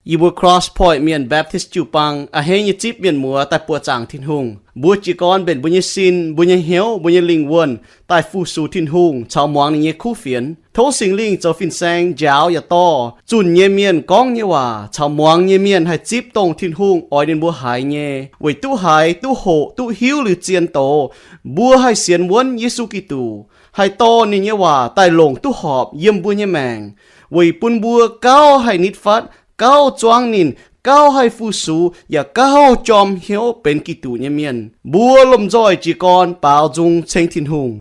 Yie mbuo Cross Point Mienh Baptist jiu-baang a'hneiv nyei zipv mienh muoz daaih buoqc zaangc Tin-Hungh. Mbuo jiez gorn mbenc mbuo nyei sin, mbuo nyei hnyouv, mbuo nyei lingh wuonh daaih fu-sux Tin-Hungh caux muangx ninh nyei kuv fienx. Tov Singx Lingh zoux fin-saeng njaaux yaac dorh zunh nyei mienh gorngv nyei waac caux muangx nyei mienh haih zipv dongh Tin-Hungh oix ninh mbuo haiz nyei, weic duqv haiz, duqv hoqc, duqv hiuv liuz zien doz, mbuo haih sienx wuonv Yesu Giduc, haih dorh ninh nyei waac daaih longc duqv horpc yiem mbuo nyei maengc, weic bun mbuo gauh haih nitv fatv, gauh zuangv ninh, gauh haih fu-sux, yaac gauh jorm hnyouv benx Giduc nyei mienh. Mbuo lomh nzoih jiez gorn baaux nzung ceng Tin-Hungh.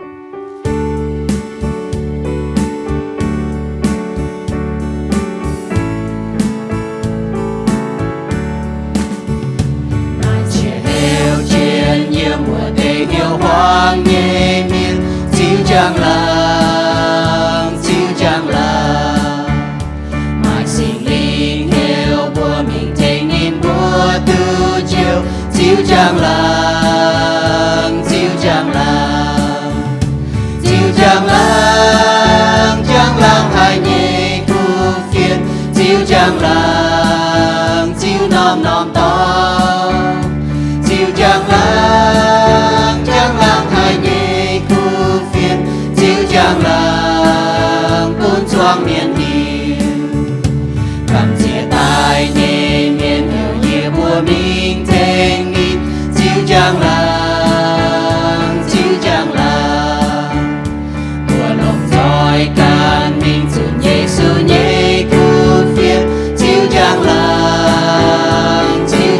Maaih qiex heuc jienv yiem wuov deix hnyouv huaang nyei mienh, Ziux Njang-Laangc, Ziux Njang-Laangc. Maaih Singx Lingh heuc mbuo mingh tengx ninh mbuo duqv njoux, Ziux Njang-Laangc, Ziux Njang-Laangc. Ziux Njang-Laangc, Njang-Laangc haic nyei kuv fienx, Ziux Njang-Laangc, Ziux norm-norm dorngx. Ziux Njang-Laangc, Njang-Laangc haic nyei kuv fienx, Ziux Njang-Laangc bun zuangx mienh hiuv. Gamh nziex daaih nyei mienh heuc yie mbuo mingh tengx ninh, Ziux Njang-Laangc, Ziux Njang-Laangc. Mbuo lomh nzoih ganh mingh zunc Yesu nyei kuv fienx, Ziux Njang-Laangc, Ziux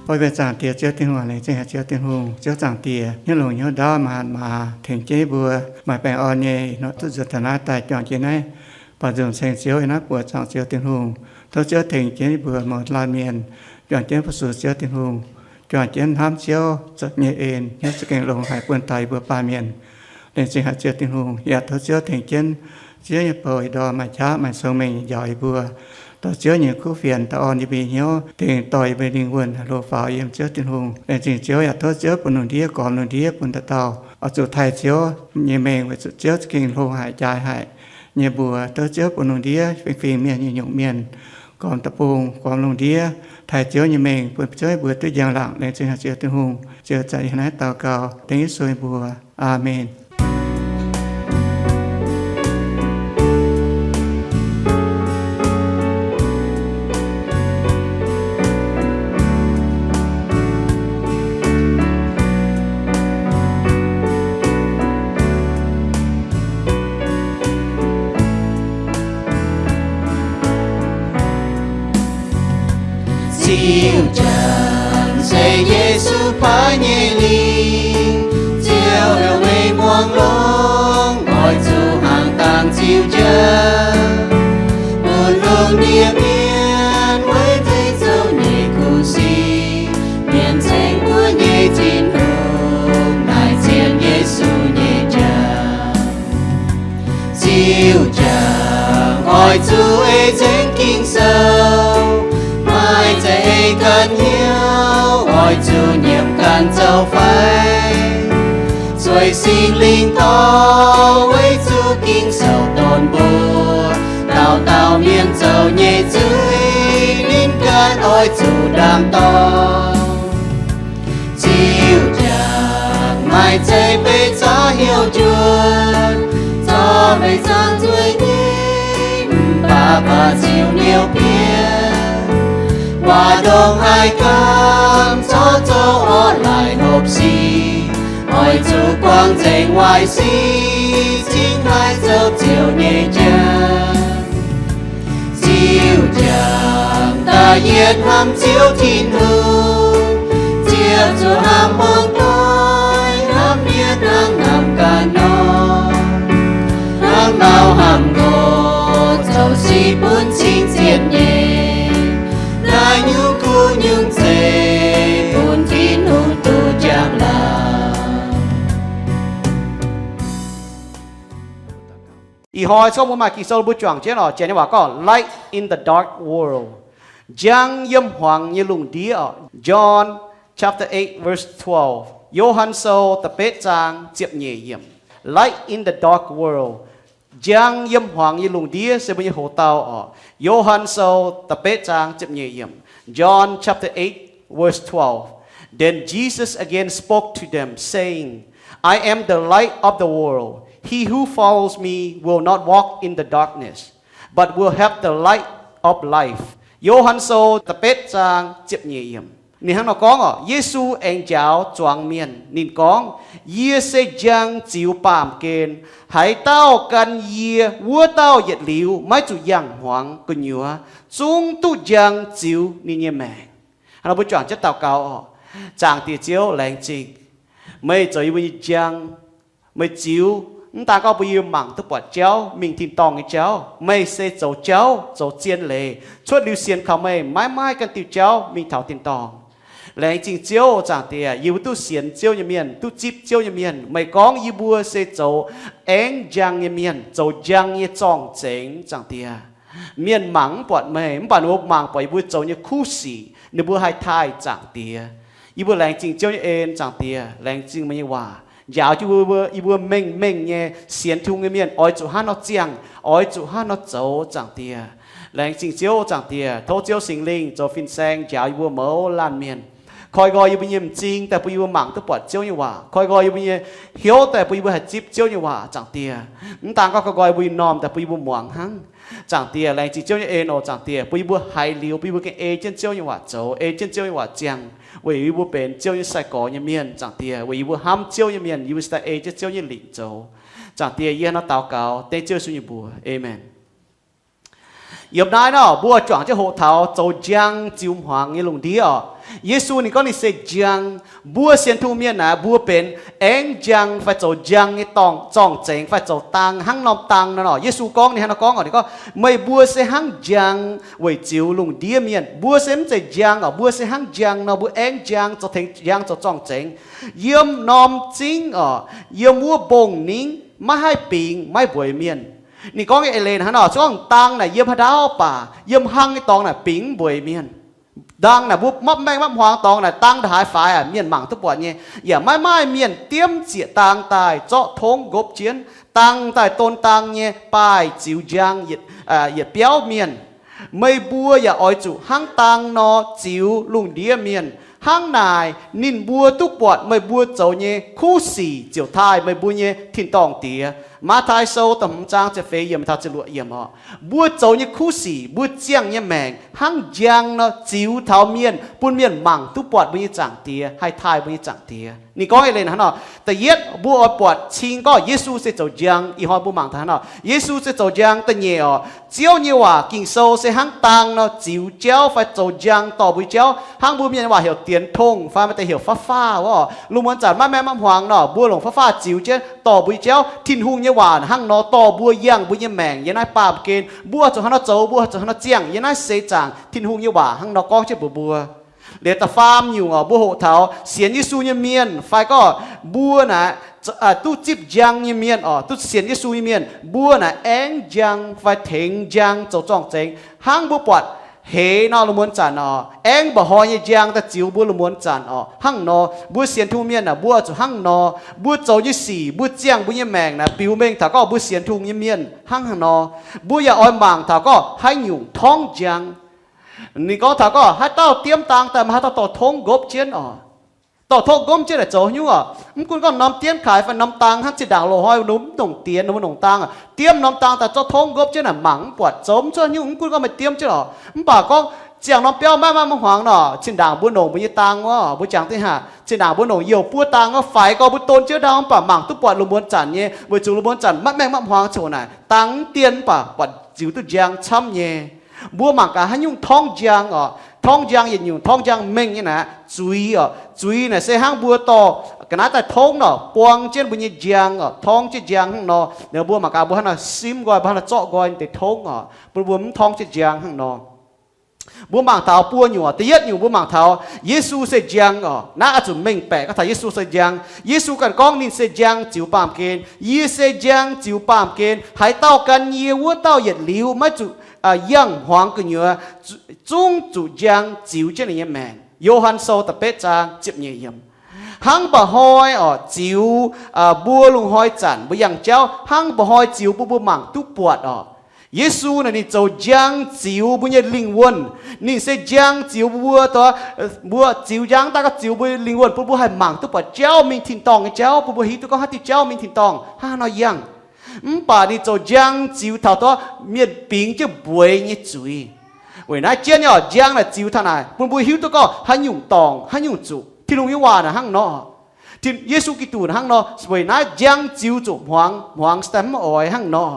Fai mbuo Zaangc Diex Ziouv Tin-Hungh, laengz zingh haic Ziouv Tin-Hungh. Ziouv Zaangc Diex, hnyouv longc hnyouv ndaauv maaih hatc maaz tengx jienv mbuo, maaih baengh orn nyei ih hnoi duqv nzuonx taux naaiv daaih juangc jienv naaiv, baac nzunc ceng Ziouv yiem naaiv buoqc zaangc Ziouv Tin-Hungh. Tov Ziouv tengx jienv mbuo mouz laanh mienh juangc jienv fu-sux Ziouv Tin-Hungh, juangc jienv hnamv Ziouv nyei en, hnyouv za'gengh longx haic bun taux yie mbuo baamh mienh. Laengz zingh haic Ziouv Tin-Hungh. Yaac tov Ziouv tengx jienv Ziouv nyei bou ih ndorm maaih qaqv maaih cong-mengh njaaux yie mbuo, dorh Ziouv nyei kuv fienx daaih orn yie mbuo nyei hnyouv, dingc dorh yie mbuo lingh wuonh hlo faaux yiem Ziouv Tin-Hungh. Laengz zingh Ziouv. Yaac tov Ziouv bun lungh ndiev gormx lungh ndiev bun dauh dauh oix zuqc taaih Ziouv nyei mengh weic zuqc Ziouv za'gengh hlo haic jaaix haic nyei mbuox. Tov Ziouv bun lungh ndiev fingx-fingx mienh nyei nyungc mienh, gormx deic-bung, gormx lungh ndiev, taaih Ziouv nyei mengh bun Ziouv mbuo duqv njang-laangc. Laengz zingh haic Ziouv Tin-Hungh. Ziouv zai yie naaiv daux gaux dengv Yesu nyei mbuox. Aamen. Ziouv jangx se Yesu paaiv nyei lingh, Ziouv heuc meih muangx longx, oix zuqc hnaangx dangx Ziouv jangx. Bun lungh ndiev mienh weic nzengc Ziouv nyei kuv sic, mienh ceng mbuo nyei Tin-Hungh naaic zien Yesu nyei jangx. Ziouv jangx oix zuqc ei ceng Ging-Sou, maiv zeiz ei ganh hnyouv, oix zuqc nyiemc ganh zoux fai. Zueih Singx Lingh dorh weic zuqc Ging-Sou donx mbuo, dauh dauh mienh zoux nyei zuiz ninh ganh oix zuqc ndaam dorngx. Ziouv jangx maiv zeiz beih zaqc hnyouv njuov, zorqv beih zaqc nzueic nyei, mv baac baac Ziouv niouv bieqc waac ndongc haaix gaamv, zorqv zoux orqv laaic hopv sic, oix zuqc buangh nzengc waaic sic, cingx haih zoux Ziouv nyei jangx. Ziouv jangx da'yietv hnamv Ziouv Tin-Hungh, Ziouv zuqc hnamv muangx doic, hnamv mietc hnangv hnamv ganh nor, hnangv lauh hnamv nqox, zoux sic bun cing-zienh nyei. Naaiv nyungc kuv nyungc zeiv bun Tin-Hungh duqv jangx laaix. Ih hnoi cuotv mbuo maaih Ging-Sou mbuo juangc jienv oc. Janx nyei waac gorngv light in the dark world. Njang yiem hmuangx nyei lungh ndiev oc. John chapter eight verse twelve. Yo^han Sou da'betv zaang ziepc nyeic yiemc. Light in the dark world. Njang yiem hmuangx nyei lungh ndiev se mbuo nyei hoc dauh oc. Yo^han Sou da'betv zaang ziepc nyeic yiemc. John chapter eight verse twelve. Then Jesus again spoke to them, saying, I am the light of the world. He who follows me will not walk in the darkness, but will have the light of life. Yo^han Sou da'betv zaang ziepc nyeic yiemc. Ninh hnangv nor gorngv oc, Yesu aengx njaaux zuangx mienh. Ninh gorngv, Yie se njang ziux baamh gen. Haaix dauh gan yie, wuov dauh yietc liuz maiv zuqc yangh hmuangx gu'nyuoz, zungv duqv njang ziux ninh nyei maengc. Hnangv nor mbuo juangc jienv daux gaux oc. Zaangc Diex Ziouv, laengz zingh. Meih zoux yie mbuo nyei njang. Meih ziux, mv daan gorngv bun yie mangc duqv buatc jauv mingh tin-dorngh nyei jauv. Meih se zoux jauv, zoux zien leiz. Cuotv liuz sienx kaux meih, maiv maaih ganh diuh jauv mingh taux tin-dorngh. Laengz zingh Ziouv, Zaangc Diex, yie mbuo duqv sienx Ziouv nyei mienh, duqv zipv Ziouv nyei mienh. Meih gorngv yie mbuo se zoux aengv njang nyei mienh, zoux njang nyei zorng-zengx, Zaangc Diex. Mienh mangc mv buatc meih, mv baac ninh mbuo mangc buatc yie mbuo zoux nyei kuv sic, ninh mbuo haih taaih Zaangc Diex. Yie mbuo laengz zingh Ziouv nyei en, Zaangc Diex. Laengz zingh meih nyei waac njaaux jienv yie mbuo, yie mbuo mengh mengh nyei sienx Tin-Hungh nyei mienh oix zuqc hnangv nor ziangh, oix zuqc hnangv nor zoux, Zaangc Diex. Laengz zingh Ziouv, Zaangc Diex. Tov Ziouv Singx Lingh zoux fin-saeng njaaux yie mbuo mouz laanh mienh. Koi nqoi yie mbuo nyei m'zing daaih bun yie mbuo mangc duqv buatc Ziouv nyei waac. Koi nqoi yie mbuo nyei hnyouv daaih bun yie mbuo haih zipv Ziouv nyei waac, Zaangc Diex. Mv daan gorngv koi nqoi yie mbuo nyei m'normh daaih bun yie mbuo muangx hnangv. Zaangc Diex, laengz zingh Ziouv nyei en oc, Zaangc Diex, bun yie mbuo haiz liuz, bun yie mbuo gengh ei jienv Ziouv nyei waac zoux, ei jienv Ziouv nyei waac ziangh, weic yie mbuo benx Ziouv nyei sai-gorx nyei mienh, Zaangc Diex. Weic yie mbuo hnamv Ziouv nyei mienh, yie mbuo se daaih ei jienv Ziouv nyei lingc zoux. Zaangc Diex, yie hnangv nor daux gaux dengv Ziouv Yesu nyei mbuox. Aamen. Yiem naaiv nor, mbuo juangc jienv hoqc taux zoux njang ziux hmuangx nyei lungh ndiev oc. Yesu ninh gorngv ninh se njang. Mbuo sienx Tin-Hungh mienh naaic, mbuo benx aengv njang fai zoux njang nyei dorngh, zorng-zengx fai zoux dang hnangv norm dang nor. Yesu gorngv ninh hnangv nor gorngv oc, ninh gorngv, meih mbuo se hnangv njang weic ziux lungh ndiev mienh. Mbuo se mv zeiz njang oc, mbuo se hnangv njang nor, mbuo aengv njang zoux tengx njang zoux zorng-zengx. Yiem norm zingv oc, yiem wuov mbong-ningv maiv haih bingx maiv mbueiz mienh. Ninh gorngv nyei eix leiz hnangv nor, se gorngv dang naaic yiem haaix ndaauv baac yiem hlang nyei dorngx naaic bingx mv mbueiz mienh. Dang naaic mbuo mapv maengh mapv hmuangx dorngx naaic dang ndongc haaix faix aac mienh mangc duqv buatc nyei. Yaac maiv maaih mienh diemv zieqc dang daaih zorqv tongv nqopv jienv. Dang daaih don dang nyei baaih ziux njang yietc biauv mienh. Meih mbuo yaac oix zuqc hnangv dang nor ziux lungh ndiev mienh. Hnangv naaic ninh mbuo duqv buatc meih mbuo zoux nyei kuv sic ziouc taaih meih mbuo nyei tin-dorngh Diex. Matv^taai Sou da'hmz zaang ziepc feix yiemc taux ziepc luoqc yiemc oc. Mbuo zoux nyei kuv sic, mbuo ziangh nyei maengc hnangv njang nor ziux taux mienh, bun mienh mangc duqv buatc mbuo nyei Zaangc Diex, haih taaih mbuo nyei Zaangc Diex. Ninh gorngv eix leiz hnangv nor, da'yietv mbuo oix buatc cing gorngv Yesu se zoux njang. Ih hnoi mbuo mangc taux hnangv nor, Yesu se zoux njang. Da'nyeic oc, Ziouv nyei waac Ging-Sou se hnangv dang nor ziux jauv fai zoux njang dorh mbuo nyei jauv, hnangv mbuo mienh nyei waac heuc dienx tongh fai maaih deix heuc ฟ้าผ่า wuov oc. Lungh muonz zanc maiv maengh maiv hmuangx nor, mbuo longc ฟ้าผ่า ziux jienv dorh mbuo nyei jauv. Tin-Hungh nyei waac hnangv nor dorh mbuo, yangh mbuo nyei maengc yiem naaiv baamh gen. Mbuo oix zuqc hnangv nor zoux, mbuo oix zuqc hnangv nor ziangh yiem naaiv seix zaangc. Tin-Hungh nyei waac hnangv nor gorngv jienv mbuox mbuo. Liuz da'faam nyungc oc, mbuo hoqc taux sienx Yesu nyei mienh fai gorngv mbuo naaic duqv zipv njang nyei mienh oc, duqv sienx Yesu nyei mienh, mbuo naaic aengv njang fai tengx njang zoux zorng-zengx hnangv mbuo buatc heix nor lungh muonz zanc oc. Aengv mba'hnoi nyei njang daaih ziux mbuo lungh muonz zanc oc. Hnangv nor mbuo sienx Tin-Hungh mienh naaic mbuo oix zuqc hnangv nor. Mbuo zoux nyei sic, mbuo ziangh mbuo nyei maengc naaic biux mengh taux gorngv mbuo sienx Tin-Hungh nyei mienh hnangv haaix nor. Mbuo yaac oix mangc taux gorngv haaix nyungc torngv njang. Ninh gorngv taux gorngv haaix dauh diemv dang daaih maaih haaix dauh dorh tongv nqopv jienv oc. Dorh tongv nqopv jienv naaic zoux haaix nyungc oc? Mv gunv gorngv norm dienv kaaix fai norm dang hnangv zinh ndaangc loz-hnoi mbuo nongc dienx, mbuo nongc dang, diemv norm dang daaih zorqv tongv nqopv jienv naaic mangc mv buatc, zoux mv cuotv haaix nyungc. Mv gunv gorngv meih diemv jienv oc, mv baac gorngv ziangh norm biauv maiv maaih hmuangx nor, zinh ndaangc mbuo nongc mbuo nyei dang wuov, mbuo jangx dingh haac, zinh ndaangc mbuo nongc youh buov dang wuov, faix gorx mbuo don jienv ndau mv baac mangc duqv buatc lungh muonz zanc nyei, weic zuqc lungh muonz zanc maiv maengh maiv hmuangx coc naaic, dang mv dien mv baac buatc ziux duqv njang camv nyei. Mbuo mangc gaax haaix nyungc torngv njang oc. Torngv njang yietc nyungc, torngv njang mengh nyei naaic, zuiz oc. Zuiz naaic se hnangv mbuo dorh ga'naaiv daaih tongv nor, buang jienv mbuo nyei njang oc, torngv jienv njang hnangv nor. Liuz mbuo mangc gaax mbuo hnangv nor simv nqoi, mbuo hnangv nor zorqv nqoi deix tongv oc, bun mbuo mv torngv jienv njang hnangv nor. Mbuo mangc taux buo nyungc oc. Da'yietv nyungc mbuo mangc taux Yesu se njang oc. Naaiv oix zuqc mengh baeqc gorngv taux Yesu se njang. Yesu ganh gorngv ninh se njang ziux baamh gen. Yie se njang ziux baamh gen. Haaix dauh gan yie, wuov dauh yietc liuz maiv zuqc yangh hmuangx gu'nyuoz, zungv zuqc njang ziux jienv ninh nyei maengc. Yo^han Sou da'betv zaang ziepc nyeic yiemc. Hnangv mba'hnoi oc, ziux mbuo lungh hnoi zanc mbuo yangh jauv hnangv mba'hnoi ziux bun mbuo mangc duqv buatc oc. Yesu naaic ninh zoux njang ziux mbuo nyei lingh wuonh. Ninh se njang ziux mbuo, mbuo ziux njang daaih gauh ziux mbuo lingh wuonh bun mbuo haih mangc duqv buatc jauv mingh tin-dorngh nyei jauv, bun mbuo hiuv duqv gorngv haaix diuh jauv mingh tin-dorngh hnangv haaix nor yangh. Mv baac ninh zoux njang ziux taux dorh mienh bingx jienv mbueiz nyei zuiz. Weic naaiv jienv nyei oc, njang naaic ziux taux naaic bun mbuo hiuv duqv gorngv haaix nyungc dorngc haaix nyungc zuqc. Tin-Hungh nyei waac naaic hnangv nor. Yesu Giduc hnangv nor, weic naaiv njang ziux zuqc hmuangx, hmuangx se daaih mv oix hnangv nor.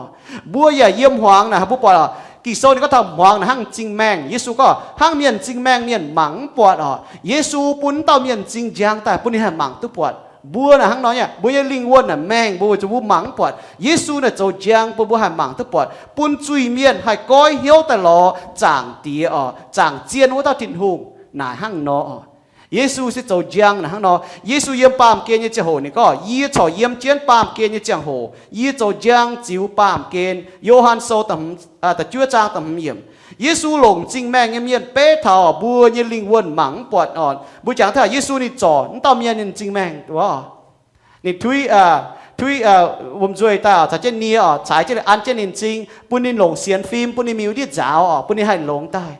Mbuo yaac yiem hmuangx naaic, mbuo buatc oc, Ging-Sou ninh gorngv taux hmuangx naaic hnangv m'zing maengh. Yesu gorngv hnangv mienh m'zing maengh mienh mangc mv buatc oc. Yesu bun dauh mienh m'zing njang daaih bun ninh haih mangc duqv buatc. Mbuo naaic hnangv nor nyei, mbuo nyei lingh wuonh naaic maengh mbuo weic zuqc mbuo mangc mv buatc. Yesu naaic zoux njang bun mbuo haih mangc duqv buatc, bun zuiz-mienh haih goiv hnyouv daaih lorz Zaangc Diex oc, Zaangc Zien wuov dauh Tin-Hungh naaic hnangv nor oc. Yesu se zoux njang naaic hnangv nor. Yesu yiem baamh gen nyei ziangh hoc ninh gorngv, yie corc yiem jienv baamh gen nyei ziangh hoc, yie zoux njang ziux baamh gen. Yo^han Sou da'juov zaang da'hmz yiemc. Yesu longc m'zing maengh nyei mienh beiv taux mbuo nyei lingh wuonh mangc mv buatc oc. Mbuo jangx taux Yesu ninh zorc wuov dauh mienh ninh m'zing maengh wuov, ninh tuiv, tuiv wuom-nzuih daaih oc, caux jienv nie oc, caaix jienv ninh, an jienv ninh m'zing, bun ninh longc sienx fim, bun ninh miuz ndiev nzaaux oc, bun ninh haih longx daaih.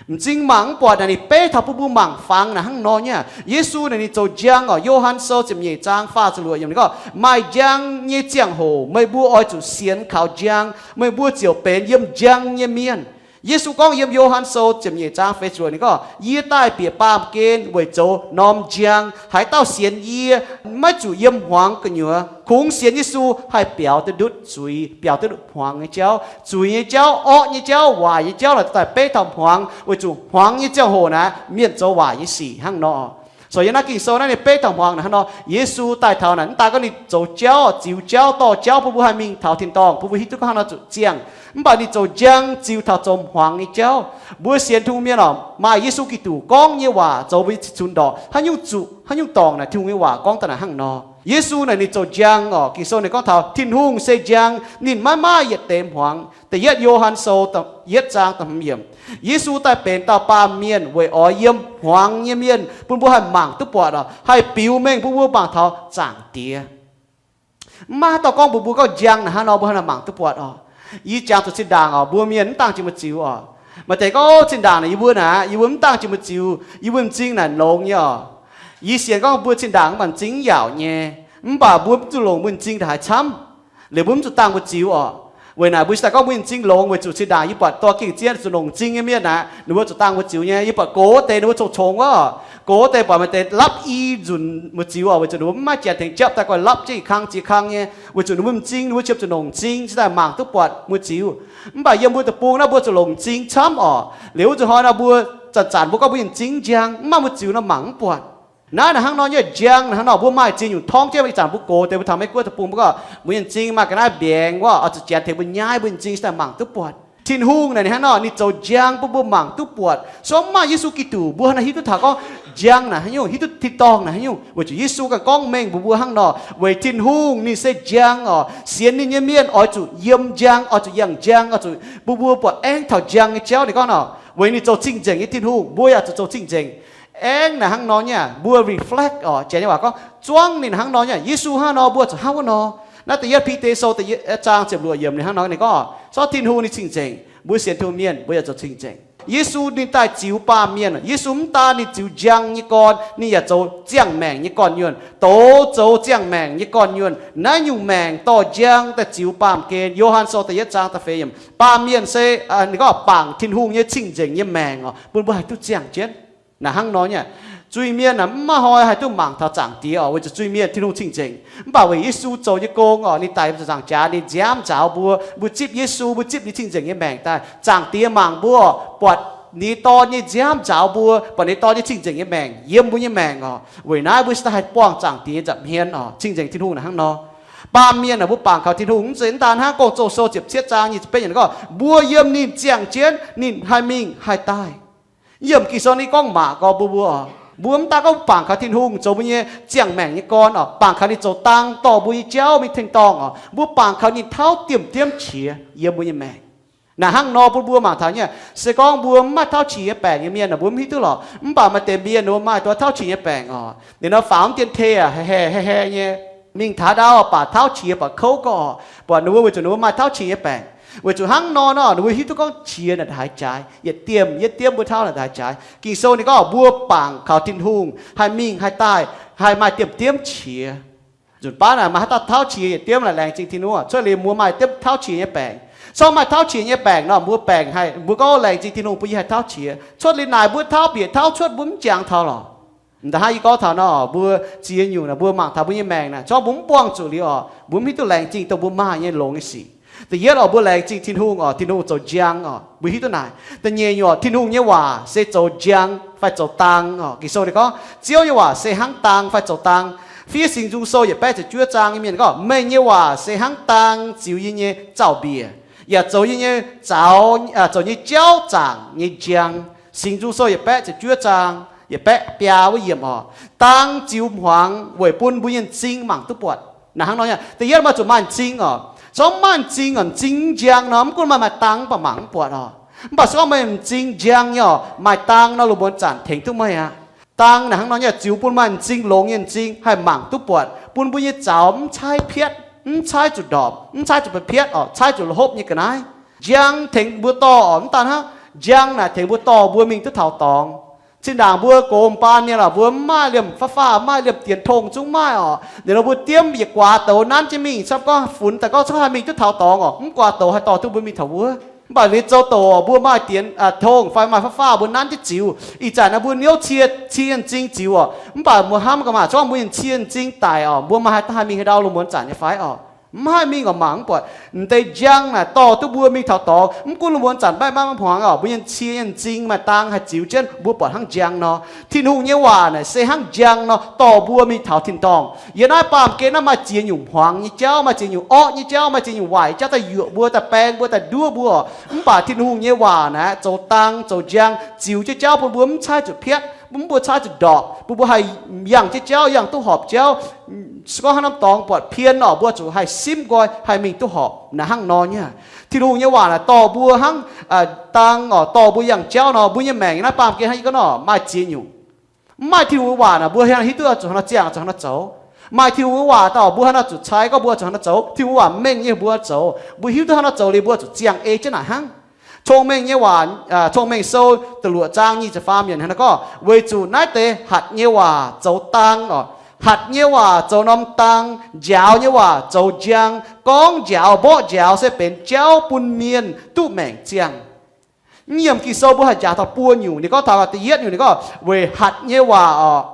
M'zing mangc mv buatc naaic ninh beiv taux bun mbuo mangc fangx naaic hnangv nor nyei. Yesu naaic ninh zoux njang oc. Yo^han Sou ziepc nyeic zaang faah ziepc luoqc yiemc ninh gorngv, maaih njang nyei ziangh hoc meih mbuo oix zuqc sienx kaux njang, meih mbuo ziouc benx yiem njang nyei mienh. Yesu gorngv yiem Yo^han Sou ziepc nyeic zaang feix ziepc luoqc, ninh gorngv, Yie daaih bieqc baamh gen weic zoux norm njang. Haaix dauh sienx yie, maiv zuqc yiem hmuangx gu'nyuoz. Kungx sienx Yesu haih biaux duqv ndutv zuiz, biaux duqv ndutv hmuangx nyei jauv. Zuiz nyei jauv, orqv nyei jauv, waaic nyei jauv naaic daaih beiv taux hmuangx, weic zuqc hmuangx nyei ziangh hoc naaic mienh zoux waaic nyei sic hnangv nor. So yiem naaiv Ging-Sou naaiv ninh beiv taux hmuangx naaic hnangv nor. Yesu daaih taux naaic mv daan gorngv ninh zoux jauv, ziux jauv, dorh jauv bun mbuo haih mingh taux tin-dorngh, bun mbuo hiuv duqv gorngv hnangv nor zuqc ziangh. Mv baac ninh zoux njang ziux taux zoux hmuangx nyei jauv. Mbuo sienx Tin-Hungh mienh oc, maaih Yesu Giduc gorngv nyei waac zoux mbuo nyei cin-cunx ndorqc. Haaix nyungc zuqc, haaix nyungc dorngc naaic Tin-Hungh nyei waac gorngv daaih naaic hnangv nor. Yesu naaic ninh zoux njang oc. Ging-Sou ninh gorngv taux Tin-Hungh se njang, ninh maiv maaih yietc deix hmuangx. Da'yietv Yo^han Sou yietv zaang da'hmz yiemc. Yesu daaih benx dauh baamh mienh weic oix yiem hmuangx nyei mienh, bun mbuo haih mangc duqv buatc oc, haih biux mengh bun mbuo mangc taux Zaangc Diex. Mv maaih haaix dauh gorngv mbuox mbuo gorngv njang naaic hnangv nor mbuo haih mangc duqv buatc oc. Yie jangx zuqc zinh ndaangc oc, mbuo mienh mv dangh jiex mbu'ziex oc. Maaih deix gorngv, Zinh ndaangc naaic yie mbuo naaic, yie mbuo mv dangh jiex mbu'ziex, yie mbuo m'zing naaic longx nyei oc. Yie sienx gorngv mbuo zinh ndaangc mv baac m'zing mv yaauc nyei, mv baac mbuo mv zuqc longc mbuo m'zing ndongc haaix camv. Liuz mbuo mv zuqc dangh mbu'ziex oc. Weic naaic mbuo cingx daaih gorngv mbuo m'zing longx weic zuqc zinh ndaangc yie buatc dorh gengh zien zuqc longc m'zing nyei mienh aeqv, ninh mbuo zuqc dangh mbu'ziex nyei. Yie buatc gox deix ninh mbuo cong-cong wuov, gox deix buatc maaih deix lapv i nzunc mbu'ziex oc, weic zuqc ninh mbuo mv maaih janx tengx japv daaih guanh lapv jienv kang ziex kang nyei, weic zuqc ninh mbuo m'zing, ninh mbuo ziepc zuqc longc m'zing cingx daaih mangc duqv buatc mbu'ziex. Mv baac yiem mbuo deic-bung naaiv mbuo zuqc longc m'zing camv oc. Liuz wuov nzunc hnoi nor mbuo zanc-zanc mbuo gorngv mbuo nyei m'zing njang, mv maaih mbu'ziex nor mangc mv buatc. Naaiv naaic hnangv nor nyei njang, naaiv hnangv nor mbuo maaih zinh nyungc torngv jienv, ih zanc mbuo gox deix mbuo taux Meiv Guoqv deic-bung mbuo gorngv mbuo nyei m'zing maaih ga'naaiv mbiaengx wuov, oix zuqc janx tengx mbuo nyaiv mbuo nyei m'zing cingx daaih mangc duqv buatc. Tin-Hungh naaic ninh hnangv nor, ninh zoux njang bun mbuo mangc duqv buatc. Se gorngv mv maaih Yesu Giduc mbuo hnangv naaic hiuv duqv taux gorngv njang naaic haaix nyungc, hiuv duqv tin-dorngh naaic haaix nyungc, weic zuqc Yesu ganh gorngv mengh mbuox mbuo hnangv nor. Weic Tin-Hungh ninh se njang oc. Sienx ninh nyei mienh oix zuqc yiem njang, oix zuqc yangh njang, oix zuqc bun mbuo buatc aengv taux njang nyei jauv. Ninh gorngv nor, weic ninh zoux cing-nzengc nyei Tin-Hungh, mbuo yaac zuqc zoux cing-nzengc. Aengv naaic hnangv nor nyei, mbuo reflect oc, janx nyei waac gorngv zuangv ninh hnangv nor nyei, Yesu hnangv nor mbuo zuqc hnangv wuov nor. Naaiv da'yietv Bide Sou da'yietv zaang ziepc luoqc yiemc ninh hnangv nor ninh gorngv, se gorngv Tin-Hungh ninh cing-nzengc, mbuo sienx Tin-Hungh mienh mbuo yaac zoux cing-nzengc. Yesu ninh daaih ziux baamh mienh. Yesu mv daan ninh ziux njang nyei gorn, ninh yaac zoux ziangh maengc nyei gorn-nyuonh, douz zoux ziangh maengc nyei gorn-nyuonh. Naaiv nyungc maengc dorh njang daaih ziux baamh gen. Yo^han Sou da'yietv zaang da'feix yiemc, baamh mienh se, ninh gorngv bangc Tin-Hungh nyei cing-nzengc nyei maengc oc, bun mbuo haih duqv ziangh jienv. Naaic hnangv nor nyei, zuiz-mienh naaic mv maaih hnoi haih duqv mangc taux Zaangc Diex oc, weic zuqc zuiz-mienh Tin-Hungh cing-nzengc. Mv baac weic Yesu zoux nyei gong oc, ninh daic mbuo zuqc nzaangc jaax, ninh nziaamv nzaaux mbuo. Mbuo zipv Yesu, mbuo zipv ninh cing-nzengc nyei maengc daaih, Zaangc Diex mangc mbuo, buatc ninh Dorn nyei nziaamv nzaaux mbuo, buatc ninh Dorn nyei cing-nzengc nyei maengc yiem mbuo nyei maengc oc. Weic naaiv mbuo cingx daaih haih buangh Zaangc Diex nza'hmien oc. Cing-nzengc Tin-Hungh naaic hnangv nor. Baamh mienh naaic mbuo bangc kaux Tin-Hungh mv zeiz mv daan hnangv Gong-Zoh Sou ziepc cietv zaang nyic ziepc betv yiemc gorngv, mbuo yiem ninh ziangh jienv, ninh haih mingh haih daaih. Yiem Ging-Sou ninh gorngv maac gorx mbuo, mbuo, mbuo mv daan gorngv bangc kaux Tin-Hungh zoux mbuo nyei ziangh maengc nyei gorn oc, bangc kaux ninh zoux dang dorh mbuo nyei jauv mingh tengx-dorngh oc, mbuo bangc kaux ninh tauv diemv-diemv qiex yiem mbuo nyei maengc. Naaic hnangv nor bun mbuo mangc taux nyei, se gorngv mbuo mv maaih tauv qiex nyei baengc nyei mienh, mbuo mv hiuv duqv lorqc. Mv baac maaih deix mienh ninh mbuo maaih duqv tauv qiex nyei baengc oc, ninh nor faaux mv dien tei aqv, haih haih haih haih nyei, mingh taux ndau baac tauv qiex baac kouv gorqv, buatc ninh mbuo weic zuqc ninh mbuo maaih tauv qiex nyei baengc. Weic zuqc hnangv nor nor ninh mbuo hiuv duqv gorngv qiex naaic haaix jaaix, yietc diemv yietc diemv mbuo tauv naaic haaix jaaix. Ging-Sou ninh gorngv mbuo bangc kaux Tin-Hungh haih mingh haih daaih, haih maaih diemv-diemv qiex. Nzunc baav naaic maaih haaix dauh tauv qiex yietc diemv naaic laengz zingh Tin-Hungh? Cuotv liuz mbuo maaih diemv tauv qiex nyei baengc. Se gorngv maaih tauv qiex nyei baengc nor, mbuo baengc haih, mbuo gorngv laengz zingh Tin-Hungh bun yie haih tauv qiex. Cuotv liuz naaic mbuo tauv bieqc tauv cuotv mbuo mv jangx taux lorqc. M'daaih hnangv yie gorngv taux nor, mbuo ziex nyungc naaic mbuo mangc taux mbuo nyei maengc naaic, se gorngv mbuo mv buangh zuqc liuz oc, mbuo mv hiuv duqv laengz zingh dongh mbuo maaih nyei longx nyei sic. Da'yietv oc, mbuo laengz zingh Tin-Hungh oc, Tin-Hungh zoux njang oc, mbuo hiuv duqv naaic. Da'nyeic nyungc oc, Tin-Hungh nyei waac se zoux njang fai zoux dang oc. Ging-Sou ninh gorngv, Ziouv nyei waac se hnangv dang fai zoux dang. Fiev Singx Nzung Sou yietc baeqv ziepc juov zaang nyei mienh gorngv, Meih nyei waac se hnangv dang ziux yie nyei zaux-mbiec, yaac zoux yie nyei zaux, zoux nyei jauv zaangc nyei njang. Singx Nzung Sou yietc baeqv ziepc juov zaang yietc baeqv biaa wuov yiemc oc. Dang ziux hmuangx weic bun mbuo nyei m'zing mangc duqv buatc. Naaic hnangv nor nyei, da'yietv maaih zuqc maaih m'zing oc. Se gorngv mv maaih m'zing oc, m'zing mv njang nor, mv gunv maaih maaih dang mv baac mangc mv buatc oc. Mv baac se gorngv meih m'zing njang nyei oc, maaih dang nor lungh muonz zanc tengx duqv meih aqv. Dang naaic hnangv nor nyei, ziux bun maaih m'zing longx nyei m'zing haih mangc duqv buatc, bun mbuo nyei zaux mv caaiv piatv, mv caaiv zuqc ndorpc, mv caaiv zuqc ba'piatv oc, caaiv zuqc hopv nyei ga'naaiv. Njang tengx mbuo dorh oc, mv daan hnangv, njang naaic tengx mbuo dorh mbuo mingh duqv taux dorngx. Zinh ndaangc mbuo gox baan mienh oc, mbuo mv maaih liemh fav faa, mv maaih liemh dienx tong zungv maaih oc. Ninh nor mbuo diemv yietc guaax douz nanv jienv mingh, camv gorngv funx daaih gorngv camv haih mingh duqv taux dorngx oc, mv guaax douz haih dorh duqv mbuo mingh taux wuov. Mv baac liuz zoux douc mbuo maaih dienx tongh fai maaih fav fauv mbuo nanv jienv ziux. Ih zanc naaiv mbuo niouv cie, cie nyei m'zing ziux oc. Mv baac mbuo hnamv gaax maah, se gorngv mbuo nyei cie nyei m'zing daic oc, mbuo maaih haaix, haih mingh haaix ndau lungh muonz zanc nyei fai oc? Mv haih mingh oc. Mangc mv buatc m'deix njang naaic dorh duqv mbuo mingh taux dorngx. Mv gunv lungh muonz zanc maiv maaih hmuangx oc, mbuo nyei cie nyei m'zing maaih dang haih ziux jienv, mbuo buatc hnangv njang nor. Tin-Hungh nyei waac naaic se hnangv njang nor dorh mbuo mingh taux tin-dorngh. Yiem naaiv baamh gen naaiv maaih ziex nyungc hmuangx nyei jauv, maaih ziex nyungc orqv nyei jauv, maaih ziex nyungc waaic jauv daaih yuoqc mbuo, daaih baeng mbuo, daaih nduov mbuo oc. Mv baac Tin-Hungh nyei waac naaic zoux dang zoux njang ziux jienv jauv bun mbuo mv caaiv zuqc piatv, mv bun mbuo caaiv zuqc ndorpc, bun mbuo haih yangh jienv jauv, yangh duqv horpc jauv. Se gorngv haaix norm dorngx buatc pien oc, mbuo zuqc haih simv nqoi haih mingh duqv horpc. Naaic hnangv nor nyei. Tin-Hungh nyei waac naaic dorh mbuo hnangv dang oc, dorh mbuo yangh jauv nor. Mbuo nyei maengc naaiv baamh gen hnangv yie gorngv nor maaih ziex nyungc. Mv maaih Tin-Hungh nyei waac naaic mbuo hiuv duqv zuqc haaix nor ziangh, zuqc haaix nor zoux. Maaih Tin-Hungh nyei waac daaih mbuo haaix nor zuqc cai gorngv mbuo zuqc haaix nor zoux. Tin-Hungh waac mengh nyei mbuo zoux, mbuo hiuv duqv haaix nor zoux liuz mbuo zuqc ziangh ei jienv naaic hnangv. Cong-Mengh nyei waac, Cong-Mengh Sou da'luoqc zaang nyic ziepc faam yiemc hnangv naaiv gorngv, weic zuqc naaiv deix hatc nyei waac zoux dang oc. Hatc nyei waac zoux norm dang, njaaux nyei waac zoux njang. Gorngv njaaux mborqv njaaux se benx jauv bun mienh duqv maengc ziangh. Yiem Ging-Sou mbuo haih njaaux taux buo nyungc. Ninh gorngv taux da'yietv nyungc, ninh gorngv weic hatc nyei waac oc.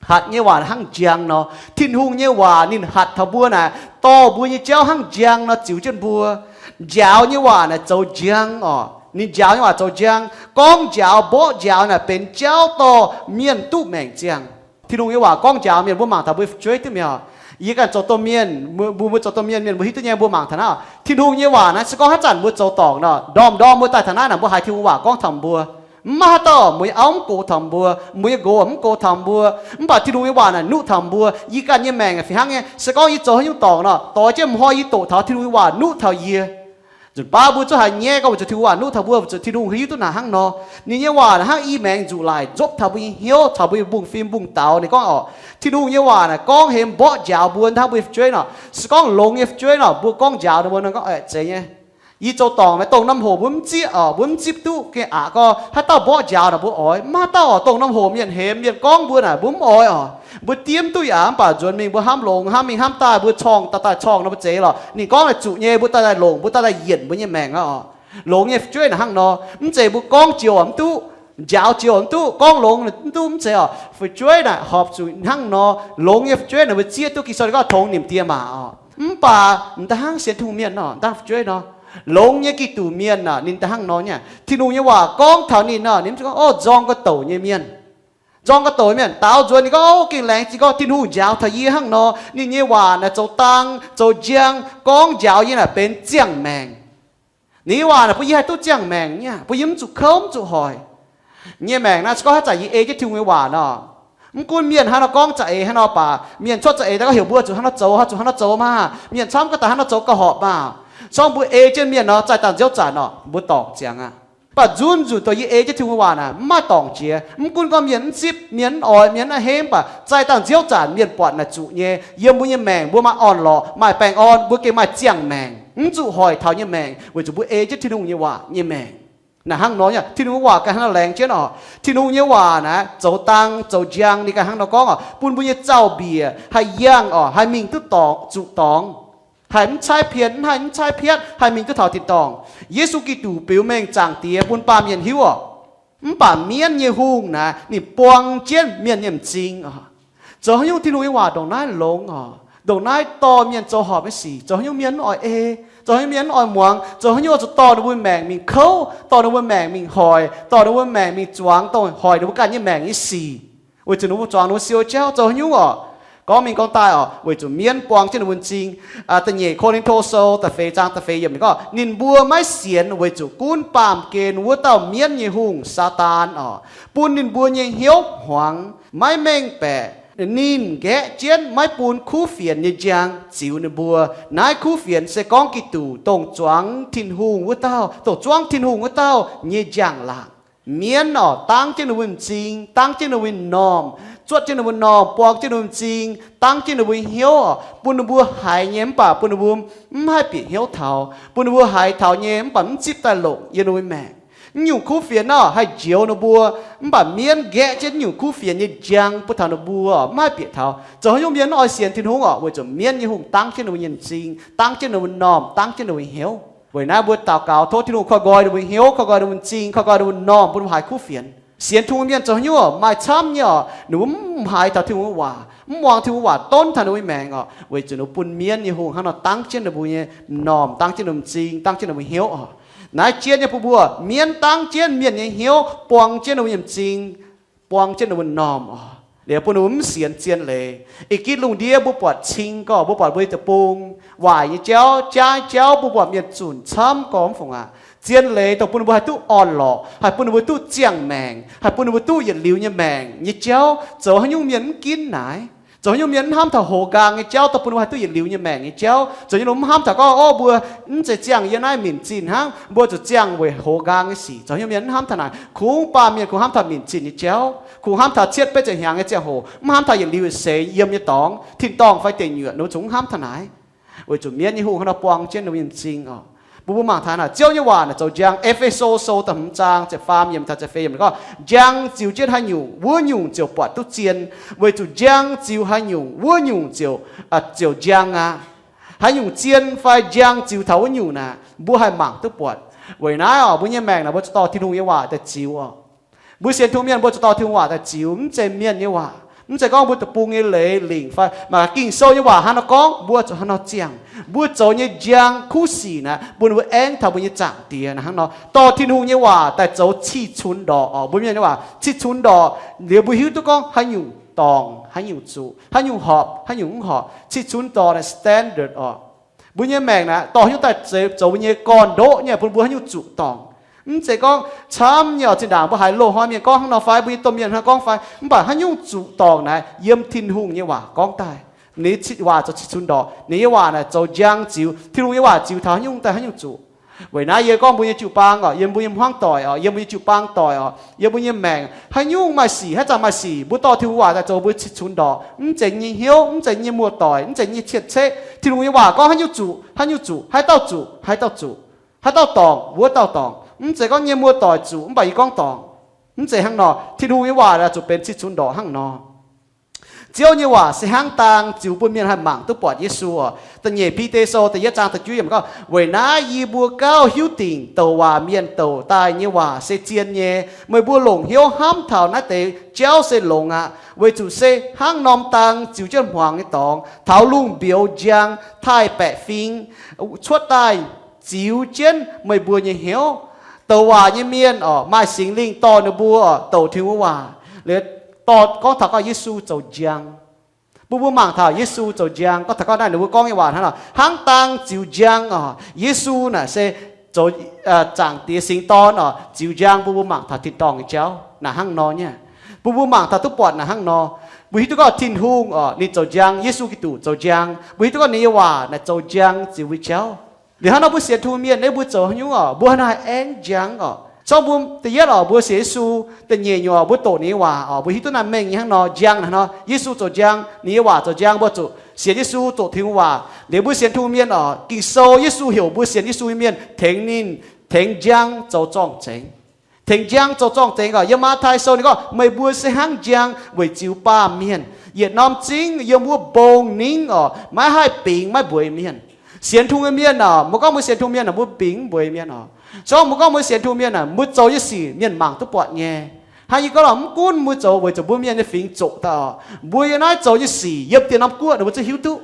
Hatc nyei waac hnangv njang nor. Tin-Hungh nyei waac ninh hatc taux mbuo naaic, dorh mbuo nyei jauv hnangv njang nor ziux jienv mbuo. Njaaux nyei waac naaic zoux njang oc. Ninh njaaux nyei waac zoux njang. Gorngv njaaux mborqv njaaux naaic benx jauv dorh mienh duqv maengc ziangh. Tin-Hungh nyei waac gorngv njaaux mienh, mbuo mangc taux mbuo fu'jueiv duqv mi'aqv. Yie ganh zoux domh mienh, mbuo, mbuo zoux domh mienh, mienh mbuo hiuv duqv nyei, mbuo mangc taux naaiv oc. Tin-Hungh nyei waac naaiv se gorngv haaix zanc mbuo zoux dorngc nor, ndorm-ndorm mbuo daaih taux naaiv naaic, mbuo haiz Tin-Hungh waac gorngv taux mbuo. Mv maaih haaix dauh, mbuo nyei auv mv gox taux mbuo, mbuo nyei nqox mv gox taux mbuo. Mv baac Tin-Hungh nyei waac naaic nuqv taux mbuo. Yie ganh nyei maengc fih hnangv nyei. Se gorngv yie zoux haaix nyungc dorngc nor, doix jienv m'nqoi yie doqc taux Tin-Hungh nyei waac nuqv taux yie. Nzunc baav mbuo zuqc haiz nyei gorngv weic zuqc Tin-Hungh waac nuqv taux mbuo, weic zuqc Tin-Hungh hiuv duqv naaic hnangv nor. Ninh nyei waac naaic hnangv i maengx nzuqc laic nzopv taux mbuo nyei hnyouv, caux mbuo nyei mbungv-fim mbungv-daux. Ninh gorngv oc, Tin-Hungh nyei waac naaic gorngv hemx mborqv njaaux mbuo hnangv mbuo nyei fu'jueiv nor. Se gorngv longx nyei fu'jueiv nor, mbuo gorngv njaaux ninh mbuo nor gorngv, Aeqv, zeiz nyei. Yie zoux dorngc meih dongh norm hoc mbuo mv zieqv oc, mbuo mv zipv duqv gengh aqc gorngv haaix dauh mborqv njaaux naaic mbuo oix. Mv maaih dauh oc, dongh norm hoc mienh hemx mienh gorngv mbuo naaic mbuo mv oix oc. Mbuo diemv duqv yaac mv baac nzuonx mingh mbuo hnamv longx, hnamv mingh hnamv daaih mbuo corngh daaih daaih corngh nor mbuo zeiz lorqc. Ninh gorngv naaic zuqc nyei, mbuo daaih daaih longc, mbuo daaih daaih yienc mbuo nyei maengc oc. Longx nyei fu'jueiv naaic hnangv nor, mv zeiz mbuo gorngv joux mv duqv, njaaux joux mv duqv, gorngv longx mv duqv, mv zeiz oc. Fu'jueiv naaic horpc zuqc hnangv nor. Longx nyei fu'jueiv naaic mbuo zieqv duqv Ging-Sou gorngv tongx nimc die maac oc. Mv baac m'daaih hnangv sienx Tin-Hungh mienh nor, m'daaih fu'jueiv nor, longx nyei Giduc mienh naaic ninh daaih hnangv nor nyei. Tin-Hungh nyei waac gorngv taux ninh nor, ninh mv gorngv, Orv, nzorng ga'douc nyei mienh, nzorng ga'douc nyei mienh daaux nzuonx ninh gorngv, Orv, gengh laengz zingh gorngv Tin-Hungh njaaux taux yie hnangv nor. Ninh nyei waac naaic zoux dang zoux njang, gorngv njaaux yie naaic benx ziangh maengc. Ninh nyei waac naaic bun yie haih duqv ziangh maengc nyei, bun yie mv zuqc kouv mv zuqc hoic. Nyei maengc naaiv se gorngv haaix zanc yie ei jienv Tin-Hungh nyei waac nor, mv gunv mienh haaix nor gorngv za'eix haaix nor baac, mienh cuotv za'eix daaih gorngv heuc mbuo zuqc haaix nor zoux, zuqc haaix nor zoux maah. Mienh camv gorngv daaih haaix nor zoux gauh horpc maah. Se gorngv mbuo ei jienv mienh nor, zaih dangh nziouv zanc nor, mbuo dorngc ziangx aqv. Mv baac nzunc nzunc dongh yie ei jienv Tin-Hungh waac naaic, mv maaih dorngc jiex. Mv gunv gorngv mienh mv zipv, mienh mv oix, mienh mv a'hneiv, mv baac zaih dangh nziouv zanc mienh buatc naaic zuqc nyei. Yiem mbuo nyei maengc mbuo maaih orn-lorqc, maaih baengh orn, mbuo gengh maaih ziangh maengc, mv zuqc hoic taux nyei maengc, weic zuqc mbuo ei jienv Tin-Hungh nyei waac nyei maengc. Naaic hnangv nor nyei, Tin-Hungh nyei waac ganh hnangv nor laengz jienv oc. Tin-Hungh nyei waac naaic zoux dang zoux njang, ninh ganh hnangv nor gorngv oc, bun mbuo nyei zaux-mbiec haih yangh oc, haih mingh duqv dorngc, zuqc dorngx, haih mv caaiv pien, mv haih mv caaiv piatv, haih mingh duqv taux tin-dorngh. Yesu Giduc biux mengh Zaangc Diex bun baamh mienh hiuv oc. Mv baac mienv nyei hungh naaic, ninh buang jienv mienh nyei m'zing oc. Zoux haaix nyungc Tin-Hungh nyei waac ndongc naaiv longx oc, ndongc naaiv dorh mienh zoux horpc nyei sic. Zoux haaix nyungc mienh mv oix ei, zoux haaix nyungc mienh mv oix muangx, zoux haaix nyungc oix zuqc dorh ninh mbuo maengc mingh kouv, dorh ninh mbuo maengc mingh hoic, dorh ninh mbuo maengc mingh zuangx dongh hoic ninh mbuo ganh nyei maengc nyei sic, weic zuqc ninh mbuo zuangx ninh mbuo siou jauv. Zoux haaix nyungc oc? Gorngv mingh gorngv daaih oc, weic zuqc mienv buang jienv ninh mbuo m'zing. Da'nyeic Ko^lin^to Sou da'feix zaang da'feix yiemc ninh gorngv, ninh mbuo maiv sienx weic zuqc gunv baamh gen wuov dauh mienv nyei hungh, Saadaan oc, bun ninh mbuo nyei hnyouv hmuangx maiv mengh baeqc. Ninh nqaeqv jienv maiv bun kuv fienx nyei njang ziux ninh mbuo. Naaiv kuv fienx se gorngv Giduc, dongh zuangx Tin-Hungh wuov dauh, dongh zuangv Tin-Hungh wuov dauh nyei njang-laangc. Mienv oc, dangv jienv ninh mbuo m'zing, dangv jienv ninh mbuo normh, zuotv jienv ninh mbuo normh, buang jienv ninh mbuo m'zing, dangv jienv ninh mbuo hnyouv oc, bun ninh mbuo haiz nyei mv baac bun ninh mbuo mv haih bieqc hnyouv taux, bun ninh mbuo haiz taux nyei mv baac mv zipv daaih longc yiem ninh mbuo maengc. Mv nyungc kuv fienx nor haih njoux ninh mbuo, mv baac mienv nqaeqv jienv mv nyungc kuv fienx nyei njang bun taux ninh mbuo mv haih bieqc taux. Zoux haaix nyungc mienh mv oix sienx Tin-Hungh oc? Weic zuqc mienv nyei hungh dangv jienv ninh mbuo nyei m'zing, dangv jienv ninh mbuo normh, dangv jienv ninh mbuo hnyouv. Weic naaiv mbuo daux gaux tov Tin-Hungh koi nqoi ninh mbuo hnyouv, koi nqoi ninh mbuo m'zing, koi nqoi ninh mbuo m'normh, bun ninh mbuo haiz kuv fienx. Sienx Tin-Hungh mienh zoux haaix nyungc maaih camv nyei oc, ninh mbuo mv haiz taux Tin-Hungh nyei waac, mv muangx Tin-Hungh nyei waac donv taux ninh mbuo nyei maengc oc, weic zuqc ninh mbuo bun mienv nyei hungh hnangv nor dangv jienv ninh mbuo nyei m'normh, dangv jienv ninh mbuo m'zing, dangv jienv ninh mbuo hnyouv oc. Naaiv jien nyei bun mbuo, mienv dangv jienv mienh nyei hnyouv, buang jienv ninh mbuo nyei m'zing, buang jienv ninh mbuo m'normh oc, liuz bun ninh mbuo mv sienx zien leiz. Ih gitv lungh ndiev mbuo buatc cing gorx, mbuo buatc mbuo nyei deic-bung, waaic nyei jauv, jaav jauv, mbuo buatc mienh zunc camv gorx mv fungc aqv. Zien leiz dongh bun ninh mbuo haih duqv orn-lorqc, haih bun ninh mbuo duqv ziangh maengc, haih bun ninh mbuo duqv yietc liuz nyei maengc nyei jauv, zoux haaix nyungc mienh mv ginv naaic. Zoux haaix nyungc mienh mv hnamv taux hoz nqaang nyei jauv dongh bun ninh mbuo haih duqv yietc liuz nyei maengc nyei jauv. Zoux haaix nyungc mienh mv hnamv taux gorngv, Ov, mbuo mv zeiz ziangh yiem naaiv minc zinh hnangv, mbuo zuqc ziangh weic hoz nqaang nyei sic. Zoux haaix nyungc mienh mv hnamv taux naaic. Kungx baamh mienh kungx hnamv taux minc zinh nyei jauv, kungx hnamv taux cietv betv ziepc hnyangx nyei ziangh hoc, mv hnamv taux yietc liuz eix seix yiem nyei dorngx, tin-dorngh fai deic nyuoqc, ninh mbuo zungv mv hnamv taux naaic. Weic zuqc mienv nyei hungh hnangv nor buang jienv ninh mbuo nyei m'zing oc. Bun mbuo mangc taux naaic, Ziouv nyei waac naaic zoux njang. E^fe^so Sou da'hmz zaang ziepc faam yiemc taux ziepc feix yiemc gorngv, Njang ziux jienv haaix nyungc, wuov nyungc ziouc buatc duqv zien. Weic zuqc njang ziux haaix nyungc, wuov nyungc ziouc, ziouc njang aqv. Haaix nyungc zien fai njang ziux taux wuov nyungc naaic, mbuo haih mangc duqv buatc. Weic naaiv oc, mbuo nyei maengc naaic mbuo zuqc dorh Tin-Hungh nyei waac daaih ziux oc. Mbuo sienx Tin-Hungh mienh mbuo zuqc dorh Tin-Hungh waac daaih ziux, mv zeiz mienh nyei waac, mv zeiz gorngv mbuo deic-bung nyei leiz lingc fai maaih Ging-Sou nyei waac hnangv nor gorngv mbuo zuqc hnangv nor ziangh. Mbuo zoux nyei njang kuv sic naaic bun mbuo aengv taux mbuo nyei Zaangc Diex naaic hnangv nor dorh Tin-Hungh nyei waac daaih zoux cih cunx ndorqc oc. Mbuo mienh nyei waac cih cunx ndorqc liuz mbuo hiuv duqv gorngv haaix nyungc dorngc, haaix nyungc zuqc, haaix nyungc horpc, haaix nyungc mv horpc. Cih cunx ndorqc naaic standard oc. Mbuo nyei maengc naaic dorh haaix nyungc daaih zoux mbuo nyei gorn-ndoqv nyei bun mbuo haaix nyungc zuqc dorngc. Mv zeiz gorngv camv nyei oc. Zinh ndaangc mbuo haiz loz-hnoi mienh gorngv hnangv nor fai mbuo nyei domh mienh hnangv gorngv fai, mv baac haaix nyungc zuqc dorngc naaic yiem Tin-Hungh nyei waac gorngv daaih. Ninh nyei waac zoux cih cunx ndorqc, ninh nyei waac naaic zoux njang ziux. Tin-Hungh nyei waac ziux taux haaix nyungc daaih haaix nyungc zuqc. Weic naaiv yie gorngv mbuo nyei jiu-baang oc, yiem mbuo nyei hmuangv doic oc, yiem mbuo nyei jiu-baang doic oc, yiem mbuo nyei maengc haaix nyungc maaih sic, haaix zanc maaih sic, mbuo dorh Tin-Hungh waac daaih zoux mbuo cih cunx ndorqc. Mv zeiz nyei hnyouv, mv zeiz nyei muoz-doic, mv zeiz nyei cien-ceqv. Tin-Hungh nyei waac gorngv haaix nyungc zuqc haaix nyungc zuqc, haaix dauh zuqc haaix dauh zuqc, haaix dauh dorngc wuov dauh dorngc. Mv zeiz gorngv nyei muoz-doic zuqc mv baac yie gorngv dorngc. Mv zeiz hnangv nor. Tin-Hungh nyei waac zuqc benx cih cunx ndorqc hnangv nor. Ziouv nyei waac se hnangv dang ziux bun mienh haih mangc duqv buatc Yesu oc. Da'nyeic Bide Sou da'yietv zaang da'juov yiemc gorngv, Weic naaiv yie mbuo gauh hiuv dingc douc waac mienh douc daaih nyei waac se zien nyei. Meih mbuo longc hnyouv hnamv taux naaiv deix jauv se longx aqv, weic zuqc se hnangv norm dang ziux jienv hmuangx nyei dorngx, taux lungh mbiouz njang taaih baeqc fing cuotv daaih ziux jienv meih mbuo nyei hnyouv. Douc waac nyei mienh oc, maaih Singx Lingh dorh ninh mbuo oc douc Tin-Hungh waac, liuz dorh gorngv taux gorngv Yesu zoux njang. Bun mbuo mangc taux Yesu zoux njang, gorngv taux gorngv naaiv ninh mbuo gorngv nyei waac hnangv nor, hnangv dang ziux njang oc. Yesu naaic se zoux Zaangc Diex Singx Dorn oc, ziux njang bun mbuo mangc taux tin-dorngh nyei jauv naaic hnangv nor nyei. Bun mbuo mangc taux duqv buatc naaic hnangv nor. Mbuo hiuv duqv gorngv Tin-Hungh oc, ninh zoux njang, Yesu Giduc zoux njang. Mbuo hiuv duqv gorngv ninh nyei waac naaic zoux njang ziux mbuo jauv. Liuz hnangv nor mbuo sienx Tin-Hungh mienh naaiv mbuo zoux haaix nyungc oc, mbuo hnangv haaix aengv njang oc. Corc mbuo da'yietv oc, mbuo sienx Yesu, da'nyeic nyungc oc, mbuo doqc ninh nyei waac oc, mbuo hiuv duqv naaiv mengh nyei hnangv nor, njang naaic hnangv nor, Yesu zoux njang, ninh nyei waac zoux njang, mbuo zuqc sienx Yesu, doqc Tin-Hungh waac. Liuz mbuo sienx Tin-Hungh mienh oc, Ging-Sou Yesu heuc mbuo sienx Yesu nyei mienh tengx ninh, tengx njang zoux zorng-zengx. Tengx njang zoux zorng-zengx oc. Yiem Matv^tai Sou ninh gorngv, Meih mbuo se hnangv njang weic ziux baamh mienh. Yietc norm zingv yiem wuov mbong ningv oc, maiv haih bingx maiv mbueiz mienh. Sienx Tin-Hungh nyei mienh oc, mbuo gorngv mbuo sienx Tin-Hungh mienh oc, mbuo bingx mbueiz mienh oc. Se gorngv mbuo gorngv mbuo sienx Tin-Hungh mienh oc, mbuo zoux nyei sic mienh mangc duqv buatc nyei. Hnangv yie gorngv lorqc, mv gunv mbuo zoux weic zuqc mbuo mienh nyei fingx zoqc daaih oc, mbuo yiem naaiv zoux nyei sic yiem dien norm guoqv ninh mbuo zungv hiuv duqv.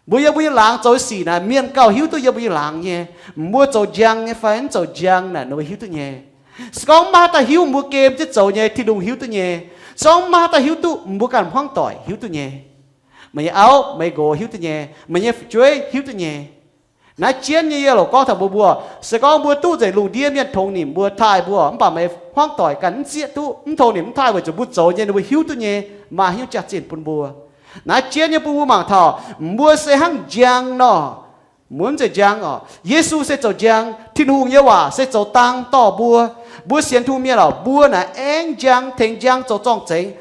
Mbuo yiem mbuo nyei laangz zoux nyei sic naaic, mienh gauh hiuv duqv yiem mbuo nyei laangz nyei. Mbuo zoux njang nyei fai mv zoux njang naaic ninh mbuo hiuv duqv nyei. Se gorngv mv maaih haaix dauh hiuv, mbuo gem jienv zoux nyei, Tin-Hungh hiuv duqv nyei. Se gorngv mv maaih haaix dauh hiuv duqv, mbuo ganh hmuangv doic hiuv duqv nyei. Meih nyei auv meih nqox hiuv duqv nyei, meih nyei fu'jueiv hiuv duqv nyei. Naaiv jienv nyei yie loc gorngv taux mbuo mbuo, se gorngv mbuo duqv nzengc lungh ndiev mienh tongx nimc mbuo, taaih mbuo, mv baac meih hmuangv doic ganh mv zieqv duqv, mv tongx nimc mv taaih weic zuqc mbuo zoux nyei ninh mbuo hiuv duqv nyei, maaih haaix nyungc jaax-zinh bun mbuo. Naaiv jienv nyei bun mbuo mangc taux, mbuo se hnangv njang nor. Mbuo mv zeiz njang oc. Yesu se zoux njang. Tin-Hungh nyei waac se zoux dang dorh mbuo. Mbuo sienx Tin-Hungh mienh oc, mbuo naaic aengv njang, tengx njang zoux zorng-zengx.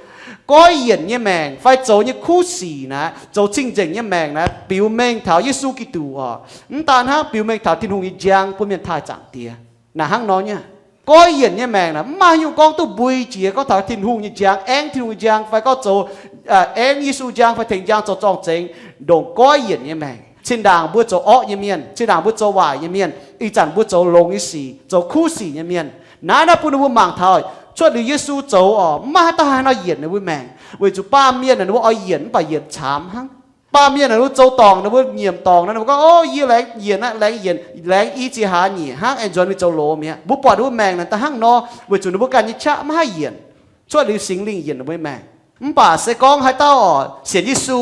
Goiv yienc nyei maengc fai zoux nyei kuv sic naaic, zoux cing-nzengc nyei maengc naaic, biux mengh taux Yesu Giduc oc. Mv daan hnangv, biux mengh taux Tin-Hungh nyei njang bun mienh taaih Zaangc Diex. Naaic hnangv nor nyei. Goiv yienc nyei maengc naaic mv maaih haaix nyungc gorngv duqv mbui jiex gorngv taux Tin-Hungh nyei njang, aengv Tin-Hungh nyei njang fai gorngv zoux, aengv Yesu njang fai tengx njang zoux zorng-zengx, ndongc goiv yienc nyei maengc. Zinh ndaangc mbuo zoux orqv nyei mienh, zinh ndaangc mbuo zoux waaic nyei mienh, ih zanc mbuo zoux longx nyei sic, zoux kuv sic nyei mienh. Naaiv naaiv bun ninh mbuo mangc taux cuotv liuz Yesu zoux oc, mv maaih haaix dauh haih nor yienc ninh mbuo maengc, weic zuqc baamh mienh ninh mbuo oix yienc mv baac yienc caamx hnangv. Baamh mienh ninh mbuo zoux dorngc, ninh mbuo nyiemc dorngc nor, ninh mbuo gorngv, Ov, yie laengz yienc aqv, laengz yienc, laengz i ziex hlaax nyeic hnangv, aengx nzuonx mingh zoux loz mi'aqv. Mbuo buatc ninh mbuo maengc naaic da'hnangv nor, weic zuqc ninh mbuo ganh nyei qaqv maiv haih yienc. Cuotv liuz Singx Lingh yienc ninh mbuo maengc. Mv baac se gorngv haaix dauh oc sienx Yesu,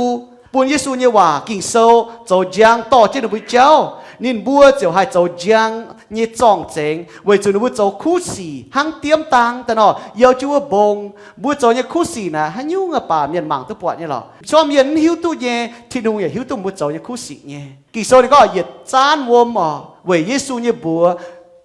bun Yesu nyei waac Ging-Sou zoux njang dorh jienv ninh mbuo jauv, ninh mbuo ziouc haih zoux njang nyei zorng-zengx, weic zuqc ninh mbuo zoux kuv sic hnangv diemv dang daaih nor, youh jienv wuov mbong. Mbuo zoux nyei kuv sic naaic haaix nyungc baac mienh mangc duqv buatc nyei lorqc. Cuotv mienh mv hiuv duqv nyei, Tin-Hungh yaac hiuv duqv mbuo zoux nyei kuv sic nyei. Ging-Sou ninh gorngv yietc zaanv wuom oc, weic Yesu nyei mbuox,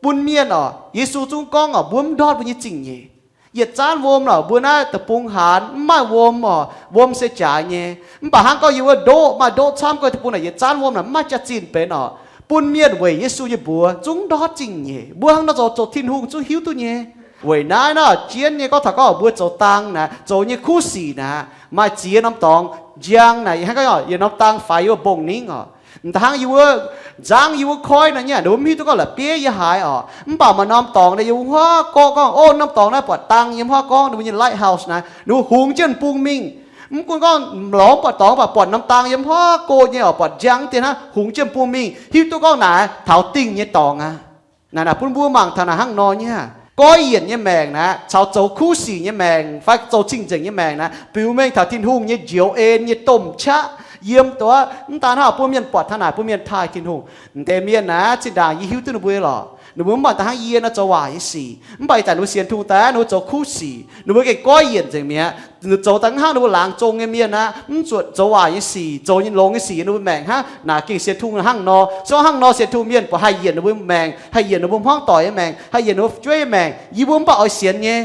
bun mienh oc, Yesu zungv gorngv oc, mbuo mv ndortv mbuo nyei zingh nyeic. Yietc zaanv wuom oc, mbuo naaiv deic-bung haanz mv maaih wuom oc, wuom se jaaix nyei. Mv baac hnangv gorngv yie wuov ndoqv maaih ndoqv camv gorngv deic-bung naaic yietc zaanv wuom naaic mv maaih jaax-zinh benx oc, bun mienh weic Yesu nyei mbuox zungv ndortv zingh nyeic. Mbuo hnangv nor zoux, zoux Tin-Hungh zungv hiuv duqv nyei. Weic naaiv nor jienv nyei gorngv taux gorngv mbuo zoux dang naaic, zoux nyei kuv sic naaic, maaih ziex norm dorngx njang naaic, hnangv gorngv yietc norm dang faix yie wuov mbong-ningv oc, da'hnangv yie wuov nzangv yie wuov koiv nor nyei, ninh mbuo mv hiuv duqv gorngv la'bieiv yie haaix oc. Mv baac maaih norm dorngx naaic yiem wuov huaav gorngv, gorngv, Ov, norm dorngx naaiv buatc dang yiem huaav gorngv, ninh mbuo nyei lighthouse naaic, ninh mbuo hungx jienv bung mingh. Mv gunv gorngv lorz mv buatc dorngx, mv baac buatc norm dang yiem huaav go nyei oc, buatc njang dien hnangv, hungx jienv bung mingh, hiuv duqv gorngv naaic taux dingh nyei dorngx aqv. Naaic naaic bun mbuo mangc taux naaic hnangv nor nyei aqv. Goiv yienc nyei maengc naaic caux zoux kuv sic nyei maengc fai zoux cing-nzengc nyei maengc naaic biux mengh taux Tin-Hungh nyei njoux en nyei domh qaqv yiem duqv. Mv daan hnangv bun mienh buatc taux naaic bun mienh taaih Tin-Hungh. M'deix mienh naaic zinh ndaangc yie hiuv duqv ninh mbuo lorqc. Ninh mbuo mv baac da'hnangv yie nor zoux waaic nyei sic, mv baac ih zanc ninh mbuo sienx Tin-Hungh daaih ninh mbuo zoux kuv sic, ninh mbuo gengh goiv yienc nzengc mi'aqv. Ninh zoux daaih hnangv ninh mbuo laangz zong nyei mienh aqv, mv zuqc zoux waaic nyei sic, zoux nyei longx nyei sic yiem ninh mbuo maengc hnangv. Naaic gengh sienx Tin-Hungh hnangv nor. Se gorngv hnangv nor sienx Tin-Hungh mienh buatc haih yienc ninh mbuo maengc, haih yienc ninh mbuo hmuangv doic nyei maengc, haih yienc ninh mbuo fu'jueiv nyei maengc. Yie mbuo mv baac oix sienx nyei.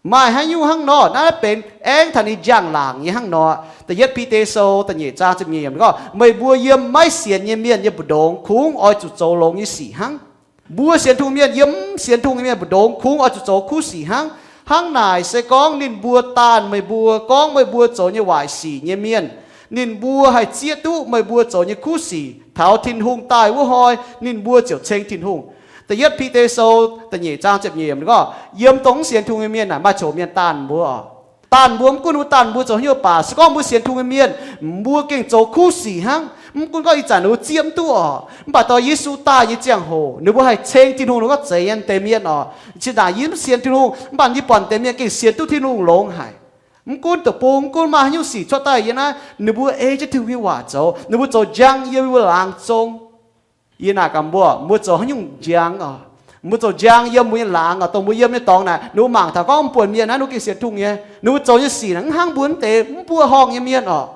Maaih haaix nyungc hnangv nor, naaiv benx aengx taux ninh njang-laangc nyei hnangv nor. Da'yietv Bide Sou da'nyeic zaang ziepc nyeic yiemc gorngv, Meih mbuo yiem maiv sienx nyei mienh nyei mbu'ndongx kungx oix zuqc zoux longx nyei sic hnangv. Mbuo sienx Tin-Hungh mienh yiem mv sienx Tin-Hungh nyei mienh mbu'ndongx kungx oix zuqc zoux kuv sic hnangv. Hnangv naaic se gorngv ninh mbuo daanh meih mbuo gorngv meih mbuo zoux nyei waaic sic nyei mienh, ninh mbuo haih zieqv duqv meih mbuo zoux nyei kuv sic taux Tin-Hungh daaih wuov hnoi, ninh mbuo ziouc ceng Tin-Hungh. Da'yietv Bide Sou da'nyeic zaang ziepc nyeic yiemc gorngv, yiem dongh mv sienx Tin-Hungh nyei mienh naaic maaih coc mienh daanh mbuo oc. Daanh mbuo mv gunv ninh mbuo daanh mbuo zoux haaix nyungc baac, se gorngv mbuo sienx Tin-Hungh nyei mienh, mbuo gengh zoux kuv sic hnangv. Mv gunv gorngv ih zanc ninh mbuo zieqv mv duqv oc, mv baac dorh Yesu daaih nyei ziangh hoc ninh mbuo haih ceng Tin-Hungh, ninh gorngv zeiz nyei deix mienh oc. Zinh ndaangc yie mv sienx Tin-Hungh, mv baac yie buatc deix mienh gengh sienx duqv Tin-Hungh longx haic. Mv gunv deic-bung, mv gunv maaih haaix nyungc sic cuotv daaih yiem naaiv, ninh mbuo ei jienv Tin-Hungh nyei waac zoux, ninh mbuo zoux njang yiem mbuo laangz zong. Yie naaic gaax mbuo, mbuo zoux haaix nyungc njang oc? Mbuo zoux njang yiem mbuo nyei laangz oc, dongh mbuo yiem nyei dorngx naaic, ninh mbuo mangc taux gorngv mv buonc mienh naaiv ninh mbuo gengh sienx Tin-Hungh nyei, ninh mbuo zoux nyei sic naaic mv hnangv mbuo mv deix mv buoqv horngh nyei mienh oc.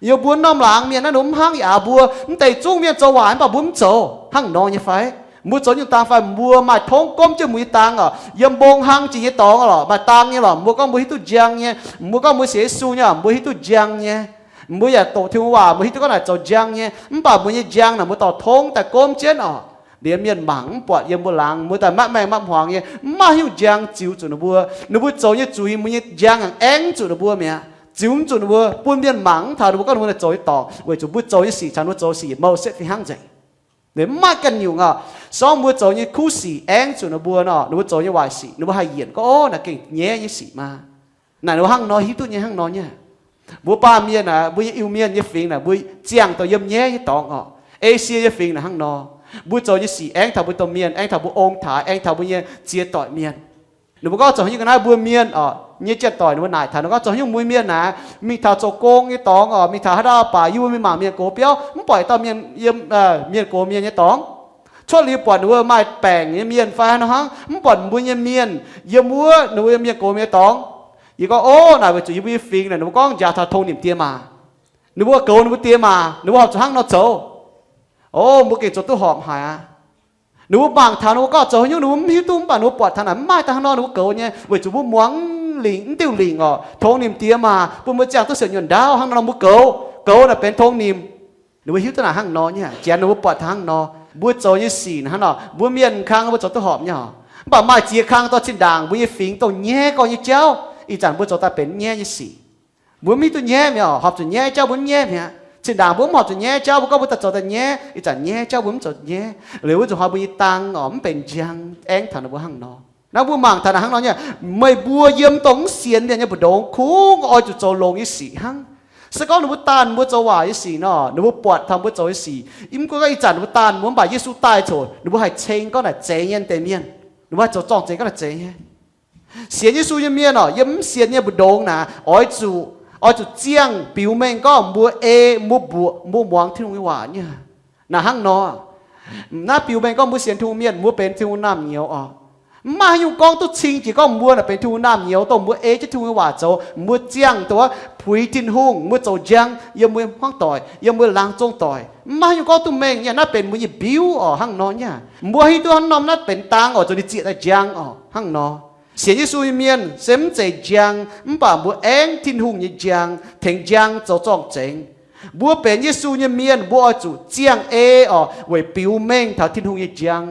Yiem mbuo norm laangz mienh naaiv ninh mbuo mv hnangv yaac mbuo mv deix zungv mienh zoux waaic mv baac mbuo mv zoux. Hnangv nor nyei fai? Mbuo zoux nyungc dang fai mbuo maaih tongv gomv jienv mbuo nyei dang oc, yiem mbong hlang jiex nyei dorngx lorqc, maaih dang nyei lorqc, mbuo gorngv mbuo hiuv duqv njang nyei, mbuo gorngv mbuo sienx Yesu nyei, mbuo hiuv duqv njang nyei. Mbuo yaac doqc Tin-Hungh waac, mbuo hiuv duqv gorngv naaic zoux njang nyei, mv baac mbuo nyei njang naaic mbuo dorh tongv daaih gomv jienv oc. Liemh mienh mangc mv buatc yiem mbuo laangz, mbuo daaih mapv maengh mapv hmuangx nyei, mv maaih haaix nyungc njang ziux zuqc ninh mbuo. Ninh mbuo zoux nyei zuiz, mbuo nyei njang aengx zuqc ninh mbuo mi'aqv. Ziux mv zuqc ninh mbuo, bun mienh mangc mv taux ninh mbuo gorngv ninh mbuo naaic zoux nyei dorngc, weic zuqc mbuo zoux nyei sic caux ninh mbuo zoux sic mouc setv fih hnangv nzengc. Ninh mv maaih ganh nyungc oc. Se gorngv mbuo zoux nyei kuv sic aengx zuqc ninh mbuo nor, ninh mbuo zoux nyei waaic sic ninh mbuo haih yienc gorngv, Ov, naaic gengh nyaiv nyei sic maah! Naaic ninh mbuo hnangv nor hiuv duqv nyei, hnangv nor nyei. Mbuo baamh mienh naaic, mbuo nyei Iu-Mienh nyei fingx naaic, mbuo ziangh daaih yiem nyaiv nyei dorngx oc. Esie nyei fingx naaic hnangv nor. Mbuo zoux nyei sic aengx taux mbuo domh mienh, aengx taux mbuo ong-taaix, aengx taux mbuo nyei ziex doic mienh. Ninh mbuo gorngv zoux haaix nyungc ga'naaiv mbuo mienh oc, nyei janx-doic ninh mbuo naaic taux ninh gorngv zoux haaix nyungc mbuo mienh naaic, mingh taux zoux gong nyei dorngx oc, mingh taux haaix dauh baac yie mbuo mingh mangc mienh gox biauv, mv buatc dauh mienh yiem, mienh gox mienh nyei dorngx. Cuotv liuz buatc ninh mbuo maaih baengc nyei mienh fai haaix nor hnangv, mv buatc mbuo nyei mienh yiem wuov ninh mbuo mienh gox mienh nyei dorngx. Yie gorngv, Ov, naaic weic zuqc yie mbuo nyei fingx naaic ninh mbuo gorngv njaaux taux tongx nimc die maac. Ninh mbuo goux ninh mbuo die maac, ninh mbuo horpc zuqc hnangv nor zoux. Ov, mbuo gengh zoux duqv horpc haic aqv. Ninh mbuo mangc taux ninh mbuo gorngv zoux haaix nyungc ninh mbuo mv hiuv duqv, mv baac ninh mbuo buatc taux naaic mv maaih daaih hnangv nor ninh mbuo goux nyei, weic zuqc mbuo muangx lingc, mv diuh lingc oc. Tongx nimc die maac bun mbuo ziangh duqv siouc nyuonh ndaauv hnangv nor mbuo goux. Goux naaic benx tongx nimc. Ninh mbuo hiuv duqv naaic hnangv nor nyei, janx ninh mbuo buatc taux hnangv nor. Mbuo zoux nyei sic naaic hnangv nor, mbuo mienh kang mbuo zoux duqv horpc nyei oc. Mv baac maaih ziex kang dorh zinh ndaangc mbuo nyei fingx dongh nyaiv gorx nyei jauv, ih zanc mbuo zoux daaih benx nyaiv nyei sic. Mbuo mv hiuv duqv nyaiv mi'aqv oc, horpc zuqc nyaiv jauv mbuo mv nyaiv mi'aqv. Zinh ndaangc mbuo mv horpc zuqc nyaiv jauv, mbuo gorngv mbuo daaih zoux daaih nyaiv, ih zanc nyaiv jauv mbuo mv zoux nyaiv. Liuz wuov nzunc hnoi mbuo nyei dang orqc, mv benx njang, aengv taux ninh mbuo hnangv nor. Naaiv mbuo mangc taux naaic hnangv nor nyei, meih mbuo yiem dongh mv sienx mienh nyei mbu'ndongx kungx oix zuqc zoux longx nyei sic hnangv. Se gorngv ninh mbuo daanh mbuo zoux waaic nyei sic nor, ninh mbuo buatc taux mbuo zoux nyei sic, mv gunv gorngv ih zanc ninh mbuo daanh mbuo mv baac Yesu daaih coc ninh mbuo haih ceng gorngv naaic zeiz nyei deix mienh. Ninh mbuo haih zoux zorng-zengx gorngv naaic zeiz nyei. Sienx Yesu nyei mienh orqc, yiem mv sienx nyei mbu'ndongx naaic, oix zuqc, oix zuqc ziangh biux mengh gorngv mbuo ei, mbuo mbuoqc, mbuo muangx Tin-Hungh nyei waac nyei. Naaic hnangv nor, naaiv biux mengh gorngv mbuo sienx Tin-Hungh mienh, mbuo benx Tin-Hungh naamh nyouz orqc. Mv maaih haaix nyungc gorngv duqv cing jiex gorngv mbuo naaic benx Tin-Hungh naamh nyouz, dongh mbuo ei jienv Tin-Hungh nyei waac zoux, mbuo ziangh duqv puix Tin-Hungh, mbuo zoux njang yiem mbuo hmuangv doic, yiem mbuo laangz zong doic. Mv maaih haaix nyungc gorngv duqv mengh nyei. Naaiv benx mbuo nyei biuv orqc, hnangv nor nyei. Mbuo hiuv duqv hnangv norm naaiv benx dang orqc, zoux ninh zieqc daaih njang orqc, hnangv nor. Sienx Yesu nyei mienh se mv zeiz njang, mv baac mbuo aengv Tin-Hungh nyei njang, tengx njang zoux zorng-zengx. Mbuo benx Yesu nyei mienh, mbuo oix zuqc ziangh ei orqc, weic biux mengh taux Tin-Hungh nyei njang.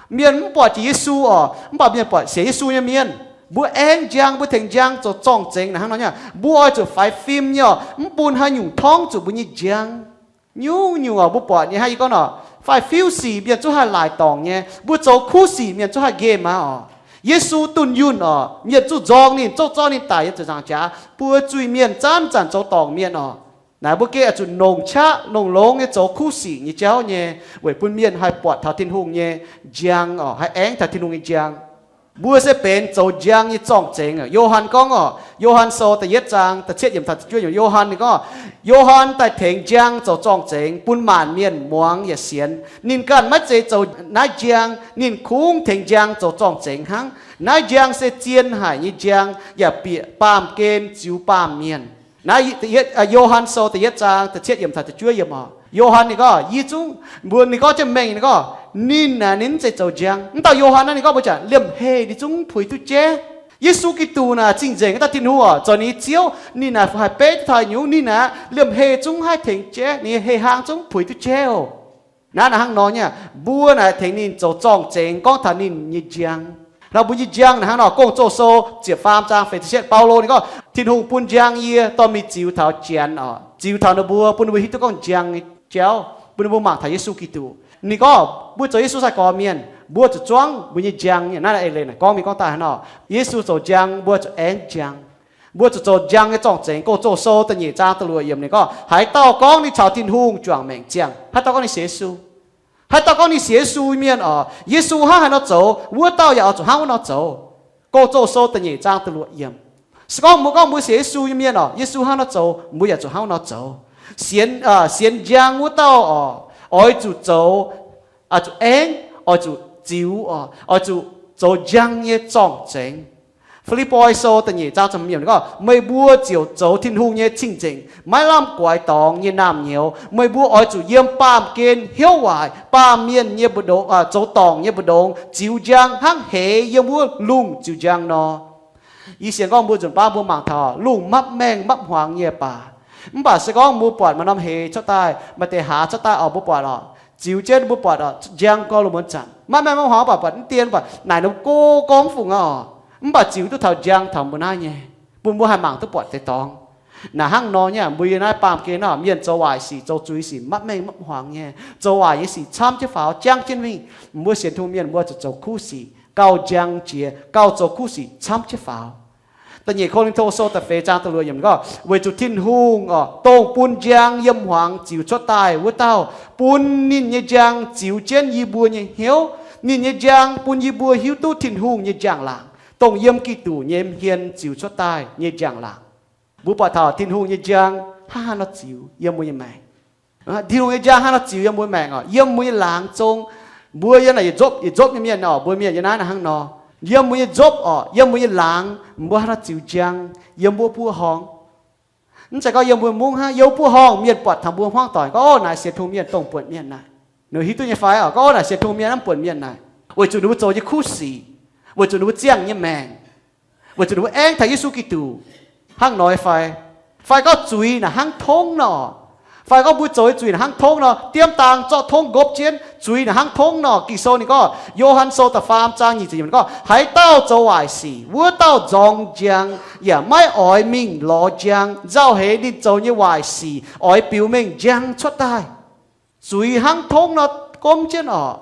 Mienh mv buatc jiex Yesu orqc, mv baac mienh buatc sienx Yesu nyei mienh, mbuo aengv njang, mbuo tengx njang zoux zorng-zengx naaic hnangv nor nyei. Mbuo oix zuqc faix fim nyei orqc, mv bun haaix nyungc torngv zuqc mbuo nyei njang. Nyungc-nyungc orqc, mbuo buatc nyei hnangv yie gorngv orqc, faix-fiuv sic mienh zungv haih laaic dorngc nyei, mbuo zoux kuv sic mienh zungv haih nqemh maah orqc. Yesu dunh yunh orqc, mienh zungv nzorng ninh, zouv zorqv ninh daic yiem ziepc nzaangc jaax, buo zuiz-mienh zanc-zanc zoux dorngc mienh orqc. Naaic mbuo gengh oix zuqc nongc qaqv nongc longx nyei zoux kuv sic nyei jauv nyei, weic bun mienh haih buatc taux Tin-Hungh nyei njang orqc, haih aengv taux Tin-Hungh nyei njang. Mbuo se benx zoux njang nyei zorng-zengx. Yo^han gorngv orqc, Yo^han Sou da'yietv zaang da'cietv yiemc taux da'juov yiemc, Yo^han ninh gorngv, Yo^han daaih tengx njang zoux zorng-zengx bun maanc mienh muangx yaac sienx. Ninh ganh maiv zeiz zoux naaiv njang, ninh kungx tengx njang zoux zorng-zengx hnangv. Naaiv njang se zien haic nyei njang, yaac bieqc baamh gen ziux baamh mienh. Naaiv Yo^han Sou da'yietv zaang da'cietv yiemc taux da'juov yiemc orqc. Yo^han ninh gorngv, yie zungv mbuox ninh gorngv jienv mengh ninh gorngv, ninh aeqv, ninh mv zeiz zoux njang. Mv dauh Yo^han naaiv ninh gorngv mbuo jaax liemh heh ninh zungv mv puix duqv jeiv. Yesu Giduc naaic cing-nzengc wuov dauh Tin-Hungh orqc, zoux ninh nyei Ziouv, ninh naaic haih beiv duqv taux nyungc, ninh aeqv, liemh heh zungv mv haih tengx jeiv, ninh nyei heh hlaang zungv mv puix duqv jeiv oc. Naaiv naaic hnangv nor nyei, mbuo naaic tengx ninh zoux zorng-zengx gorngv taux ninh nyei njang. Nor mbuo nyei njang naaic hnangv nor, Gong-Zoh Sou ziepc faam zaang feix ziepc cietv, Baulo ninh gorngv, Tin-Hungh bun njang yie dorh mingh ziux taux Janx orqc, ziux taux ninh mbuo, bun ninh mbuo hiuv duqv gorngv njang nyei jauv, bun ninh mbuo mangc taux Yesu Giduc. Ninh gorngv mbuo zoux Yesu sai-gorx mienh, mbuo zuqc zuangv mbuo nyei njang. Naaiv eix leiz naaic gorngv mingh gorngv daaih hnangv nor, Yesu zoux njang, mbuo zuqc aengv njang. Mbuo zuqc zoux njang nyei zorng-zengx. Gong-Zoh Sou da'nyeic zaang da'luoqc yiemc ninh gorngv, haaix dauh gorngv ninh caux Tin-Hungh juangc maengc ziangh, haaix dauh gorngv ninh sienx Yesu, haaix dauh gorngv ninh sienx Yesu mienh orqc, Yesu hnangv haaix nor zoux, wuov dauh yaac oix zuqc hnangv wuov nor zoux. Gong-Zoh Sou da'nyeic zaang da'luoqc yiemc. Se gorngv mbuo gorngv mbuo sienx Yesu nyei mienh orqc, Yesu hnangv nor zoux, mbuo yaac zuqc hnangv wuov nor zoux. Sienx, sienx njang wuov dauh orqc, oix zuqc zoux, oix zuqc aengv, oix zuqc ziux orqc, oix zuqc zoux njang nyei zorng-zengx. Fi^lipv^poi Sou da'nyeic zaang ziepc hmz yiemc gorngv, meih mbuo ziouc zoux Tin-Hungh nyei cing-nzengc, maiv lamh guaix dorngx nyei naamh nyouz. Meih mbuo oix zuqc yiem baamh gen hnyouv waaic, baamh mienh nyei mbu'ndongx, zoux dorngc nyei mbu'ndongx ziux njang hnangv heix yiem wuov lungh ziux njang nor. Yie sienx gorngv mbuo nzunc baav mbuo mangc taux lungh mapv maengh mapv hmuangx nyei baac, mv baac se gorngv mbuo buatc maaih norm heix cuotv daaih, maaih deix hlaax cuotv daaih orqc, mbuo buatc orqc, ziux jienv mbuo buatc orqc, njang gorx lungh muonz zanc, mapv maengh mapv hmuangx, mv baac buatc mv dien, mv baac naaic ninh mbuo gox gorngv mv fungc aqv orqc. Mv baac ziux duqv taux njang taux mbuo naaiv nyei, bun mbuo haih mangc duqv buatc deix dorngx. Naaic hnangv nor nyei, mbuo yiem naaiv baamh gen nor, mienh zoux waaic sic, zoux zuiz sic, mapv maengh mapv hmuangx nyei, zoux waaic nyei sic camv jienv faaux, jangv jienv mingh. Mbuo sienx Tin-Hungh mienh mbuo zuqc zoux kuv sic, gauh njang jiex, gauh zoux kuv sic camv jienv faaux. Da'nyeic Ko^lin^to Sou da'feix zaang da'luoqc yiemc gorngv, weic zuqc Tin-Hungh orqc, dongh bun njang yiem hmuangx ziux cuotv daaih wuov dauh, bun ninh nyei njang ziux jienv yie mbuo nyei hnyouv. Ninh nyei njang bun yie mbuo hiuv duqv Tin-Hungh nyei njang-laangc, dongh yiem Giduc nyei hmien ziux cuotv daaih nyei njang-laangc. Mbuo buatc taux Tin-Hungh nyei njang hnangv haaix nor ziux yiem mbuo nyei maengc. Tin-Hungh nyei njang hnangv haaix nor ziux yiem mbuo maengc orqc, yiem mbuo nyei laangz zong. Mbuo yiem naaic yietc nzopv yietc nzopv nyei mienh orqc, mbuo mienh yiem naaiv naaiv hnangv nor. Yiem mbuo nyei nzopv orqc, yiem mbuo nyei laangz, mbuo hnangv haaix nor ziux njang yiem wuov buov horngh. Mv zeiz gorngv yiem mbuo mungv hnangv, yiem wuov buov horngh mienh buatc taux mbuo hmuangv doic gorngv, Ov, naaic sienx Tin-Hungh mienh dongh buonc mienh naaic. Ninh hiuv duqv nyei fai orqc, gorngv, Ov, naaic sienx Tin-Hungh mienh hnangv buonc mienh naaic, weic zuqc ninh mbuo zoux nyei kuv sic, weic zuqc ninh mbuo ziangh nyei maengc, weic zuqc ninh mbuo aengv taux Yesu Giduc. Hnangv nor nyei fai? Fai gorngv zuiz naaic hnangv tongv nor orqc, Fai gorngv mbuo zoux nyei zuiz naaic hnangv tongv nor, diemv dang zorqv tongv nqopv jienv. Zuiz naaic hnangv tongv nor, Ging-Sou ninh gorngv, Yo^han Sou da'faam zaang nyic ziepc yiemc ninh gorngv, Haaix dauh zoux waaic sic, wuov dauh nzorng njang, yaac maiv oix mingh lorz njang. Nzauh heix ninh zoux nyei waaic sic oix biux mengh njang cuotv daaih. Zuiz hnangv tongv nor gomv jienv oc.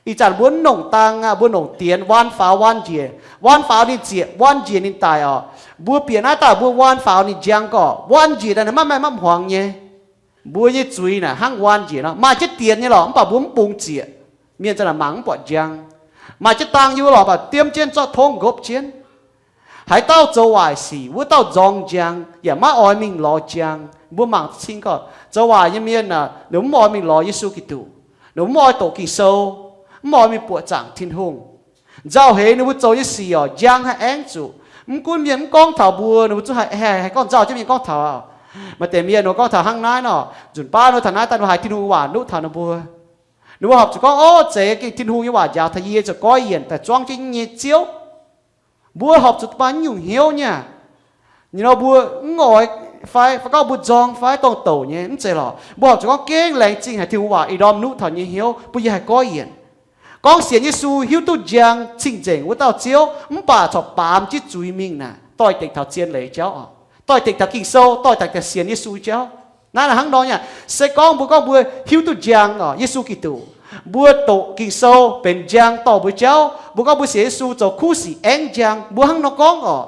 Ih zanc mbuo mv nongc dang aqv, mbuo nongc dienx, waan faaux waan njiec, waan faaux ninh zieqc, waan njiec ninh daic oc. Mbuo bieqc naaiv daaih mbuo waan faaux ninh njang gorqv, waan njiec daaih ninh maiv maaih maiv hmuangx nyei. Mbuo nyei zuiz naaic hnangv waan njiec nor, maaih jienv dienx nyei lorqc, mv baac mbuo mv bungx zieqc. Mienh za'naaic mangc mv buatc njang. Maaih jienv dang yie lorqc, mv baac diemv jienv zorqv tongv nqopv jienv. Haaix dauh zoux waaic sic, wuov dauh nzorng njang, yaac maiv oix mingh lorz njang. Mbuo mangc cing gorqv zoux waaic nyei mienh aah, ninh mv oix mingh lorz Yesu Giduc. Ninh mv oix doqc Ging-Sou, mv oix mingh buoqc zaangc Tin-Hungh. Nzauh heix ninh mbuo zoux nyei sic oc, njang haih aengv zuqc. Mv gunv mienh mv gorngv taux mbuo, ninh mbuo zungv haih, haih, haih gorngv nzauh jienv mienh gorngv taux. Maaih deix mienh ninh mbuo gorngv taux hnangv naaiv nor, nzunc baav ninh mbuo taux naaiv daaih ninh mbuo haiz Tin-Hungh nyei waac nuqv taux ninh mbuo. Ninh mbuo horpc zuqc gorngv, Ov, zeiz gengh Tin-Hungh nyei waac njaaux taux yie zoux goiv yienc daaih zuangv jienv nyei Ziouv. Mbuo horpc zuqc maaih nyungc hnyouv nyei. Ninh nor mbuo mv oix fai, fai gorngv mbuo nzorng fai dongh douc nyei, mv zeiz lorqc. Mbuo horpc zuqc gorngv gengh laengz zingh haiz Tin-Hungh waac ih ndorm nuqv taux nyei hnyouv bun yie haih goiv yienc. Gorngv sienx Yesu hiuv duqv njang cing-nzengc wuov dauh Ziouv, mv baac corc baamz jienv zuiz mingh naaic, doix-dekc taux zien leiz jauv oc. Doix-dekc taux Ging-Sou, doix-dekc taux sienx Yesu jauv. Naaiv naaic hnangv nor nyei. Se gorngv mbuo gorngv mbuo hiuv duqv njang oc, Yesu Giduc, mbuo doqc Ging-Sou benx njang dorh mbuo jauv. Mbuo gorngv mbuo sienx Yesu zoux kuv sic aengv njang, mbuo hnangv nor gorngv oc.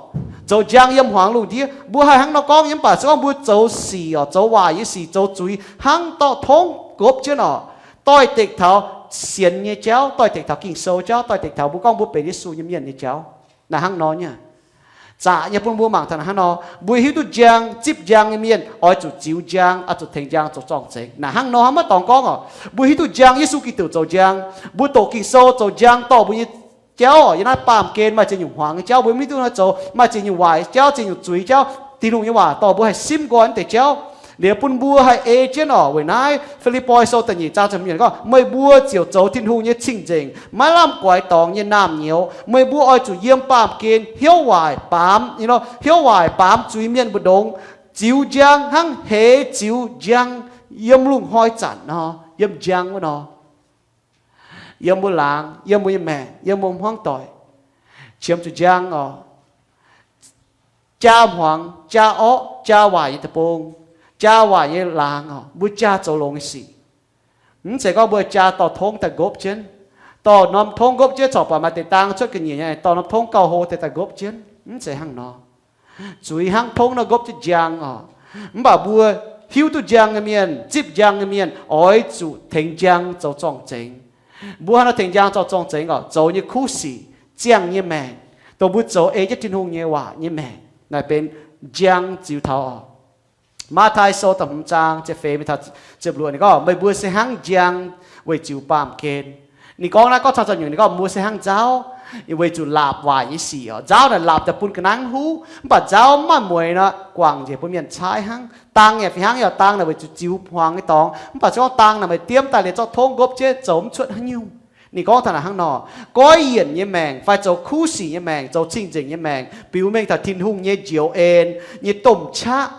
Zoux njang yiem hmuangx lungh ndiev, mbuo haih hnangv nor gorngv nyei. Mv baac se gorngv mbuo zoux sic oc, zoux waaic nyei sic, zoux zuiz hnangv dorh tongv nqopv jienv oc, doix-dekc taux sienx nyei jauv, doix-dekc taux Ging-Sou jauv, doix-dekc taux mbuo gorngv mbuo benx Yesu nyei mienh nyei jauv. Naaiv hnangv nor nyei. Zaqc nyei bun mbuo mangc taux naaiv hnangv nor, mbuo hiuv duqv njang, zipv njang nyei mienh oix zuqc ziux njang, oix zuqc tengx njang zoux zorng-zengx. Naaiv hnangv nor hnangv maiv dorngx gorngv oc. Mbuo hiuv duqv njang, Yesu Giduc zoux njang, mbuo doqc Ging-Sou zoux njang dorh mbuo nyei jauv oc. Yiem naaiv baamh gen maaih ziex nyungc hmuangx nyei jauv mbuo mv hiuv duqv nor zoux, maaih ziex nyungc waaic jauv, ziex nyungc zuiz jauv. Tin-Hungh nyei waac dorh mbuo haih simv nqoi naaiv deix jauv. Liuz bun mbuo haih ei jienv oc. Weic naaiv Fi^lipv^poi Sou da'nyeic zaang ziepc hmz gorngv, Meih mbuo ziouc zoux Tin-Hungh nyei cing-nzengc, maiv lamh guaix dorngx nyei naamh nyouz. Meih mbuo oix zuqc yiem baamh gen hnyouv waaic baamz, hnyouv waaic baamz zuiz-mienh mbu'ndongx, ziux njang hnangv heix ziux njang yiem lungh hnoi zanc nor, yiem njang wuov nor. Yiem mbuo laangz, yiem mbuo nyei maengc, yiem mbuo hmuangv doic, qiemx zuqc njang oc. Jaa hmuangx, jaa orqv, jaa waaic nyei deic-bung, jaa waaic nyei laangz oc, mbuo jaa zoux longx nyei sic. Mv zeiz gorngv mbuo jaa dorh tongv daaih nqopv jienv, dorh norm tongv nqopv jienv corc buatc maaih deix dang cuotv ga'nyiec nyei, dorh norm tongv gauh hlo deix daaih nqopv jienv. Mv zeiz hnangv nor. Zuiz hnangv tongv nor nqopv jienv njang oc. Mv baac mbuo hiuv duqv njang nyei mienh, zipv njang nyei mienh oix zuqc tengx njang zoux zorng-zengx. Mbuo hnangv nor tengx njang zoux zorng-zengx oc, zoux nyei kuv sic, ziangh nyei maengc, dongh mbuo zoux ei jienv Tin-Hungh nyei waac nyei maengc naaic benx njang ziux taux oc. Matv^tai Sou da'hmz zaang ziepc feix mingh taux ziepc luoqc ninh gorngv, Meih mbuo se hnangv njang weic ziux baamh gen. Ninh gorngv naaiv gorngv camv camv nyungc, ninh gorngv mbuo se hnangv nzauv weic zuqc laapc waaic nyei sic oc. Nzauv naaic laapc daaih bun ga'naaiv huv, mv baac nzauv mv maaih mueiz nor, guangc njiec bun mienh caaiv hnangv. Dang yaac fih hnangv, yaac dang naaic weic zuqc ziux hmuangx nyei dorngx, mv baac se gorngv dang naaic meih diemv daaih liuz zorqv tongv nqopv jienv zoux mv cuotv haaix nyungc. Ninh gorngv taux naaic hnangv nor, goiv yienc nyei maengc fai zoux kuv sic nyei maengc, zoux cing-nzengc nyei maengc, biux mengh taux Tin-Hungh nyei njoux en, nyei domh qaqv,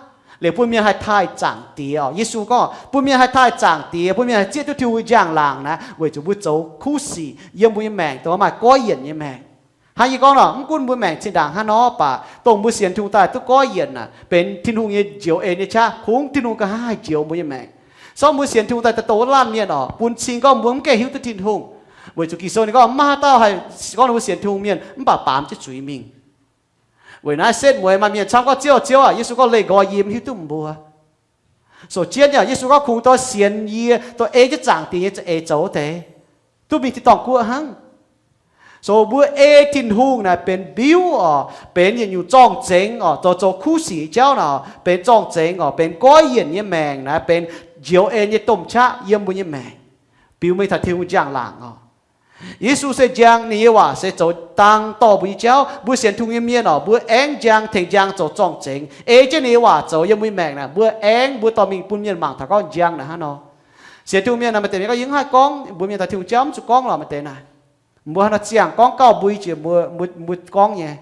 liuz bun mienh haih taaih Zaangc Diex oc. Yesu gorngv bun mienh haih taaih Zaangc Diex, bun mienh haih zieqv duqv Tin-Hungh njang-laangc naaiv weic zuqc mbuo zoux kuv sic yiem mbuo nyei maengc dongh maaih goiv yienc nyei maengc. Hnangv yie gorngv nor, mv gunv mbuo maengc zinh ndaangc hnangv nor, mv baac dongh mbuo sienx Tin-Hungh daaih duqv goiv yienc naaic, benx Tin-Hungh nyei njoux en nyei qaqv, kungx Tin-Hungh ganh haih njoux mbuo nyei maengc. Se gorngv mbuo sienx Tin-Hungh daaih daaih dongh wuov laanh mienh oc, bun cing gorngv mbuo mv gaengh hiuv duqv Tin-Hungh, weic zuqc Ging-Sou ninh gorngv maiv haaix dauh haih gorngv ninh mbuo sienx Tin-Hungh mienh mv baac baamz jienv zuiz mingh. Weic naaiv setv mueiz maaih mienh camv gorngv, Ziouv, Ziouv aah! Yesu gorngv, Leih nqoi yie, mv hiuv duqv meih mbuo. Sou jienv yaac Yesu gorngv, Kungx dorh sienx yie, dorh ei jienv Zaangc Diex nyei za'eix zoux wuov deix, duqv mingh tin-dorngh guoqv hnangv. Sou mbuo ei Tin-Hungh naaic benx mbiuv oc, benx yietc nyungc zorng-zengx oc, zoux zoux kuv sic nyei jauv naaic benx zorng-zengx oc, benx goiv yienc nyei maengc naaic, benx njoux en nyei domh qaqv yiem mbuo nyei maengc, biux mengh taux Tin-Hungh njang-laangc oc. Yesu se njang, ninh nyei waac se zoux dang dorh mbuo nyei jauv. Mbuo sienx Tin-Hungh nyei mienh oc, mbuo aengv njang tengx njang zoux zorng-zengx, ei jienv ninh nyei waac zoux yiem mbuo nyei maengc naaic, mbuo aengv mbuo dorh mingh bun mienh mangc taux gorngv njang naaic hnangv nor. Sienx Tin-Hungh mienh naaic maaih deix mienh gorngv, Yie mv haih gorngv, mbuo mienh taux Tin-Hungh jauv mv zuqc gorngv lorqc, maaih deix naaic. Mbuo hnangv nor ziangh gorngv gauh mbui jiex mbuo, mbuo, mbuo gorngv nyei.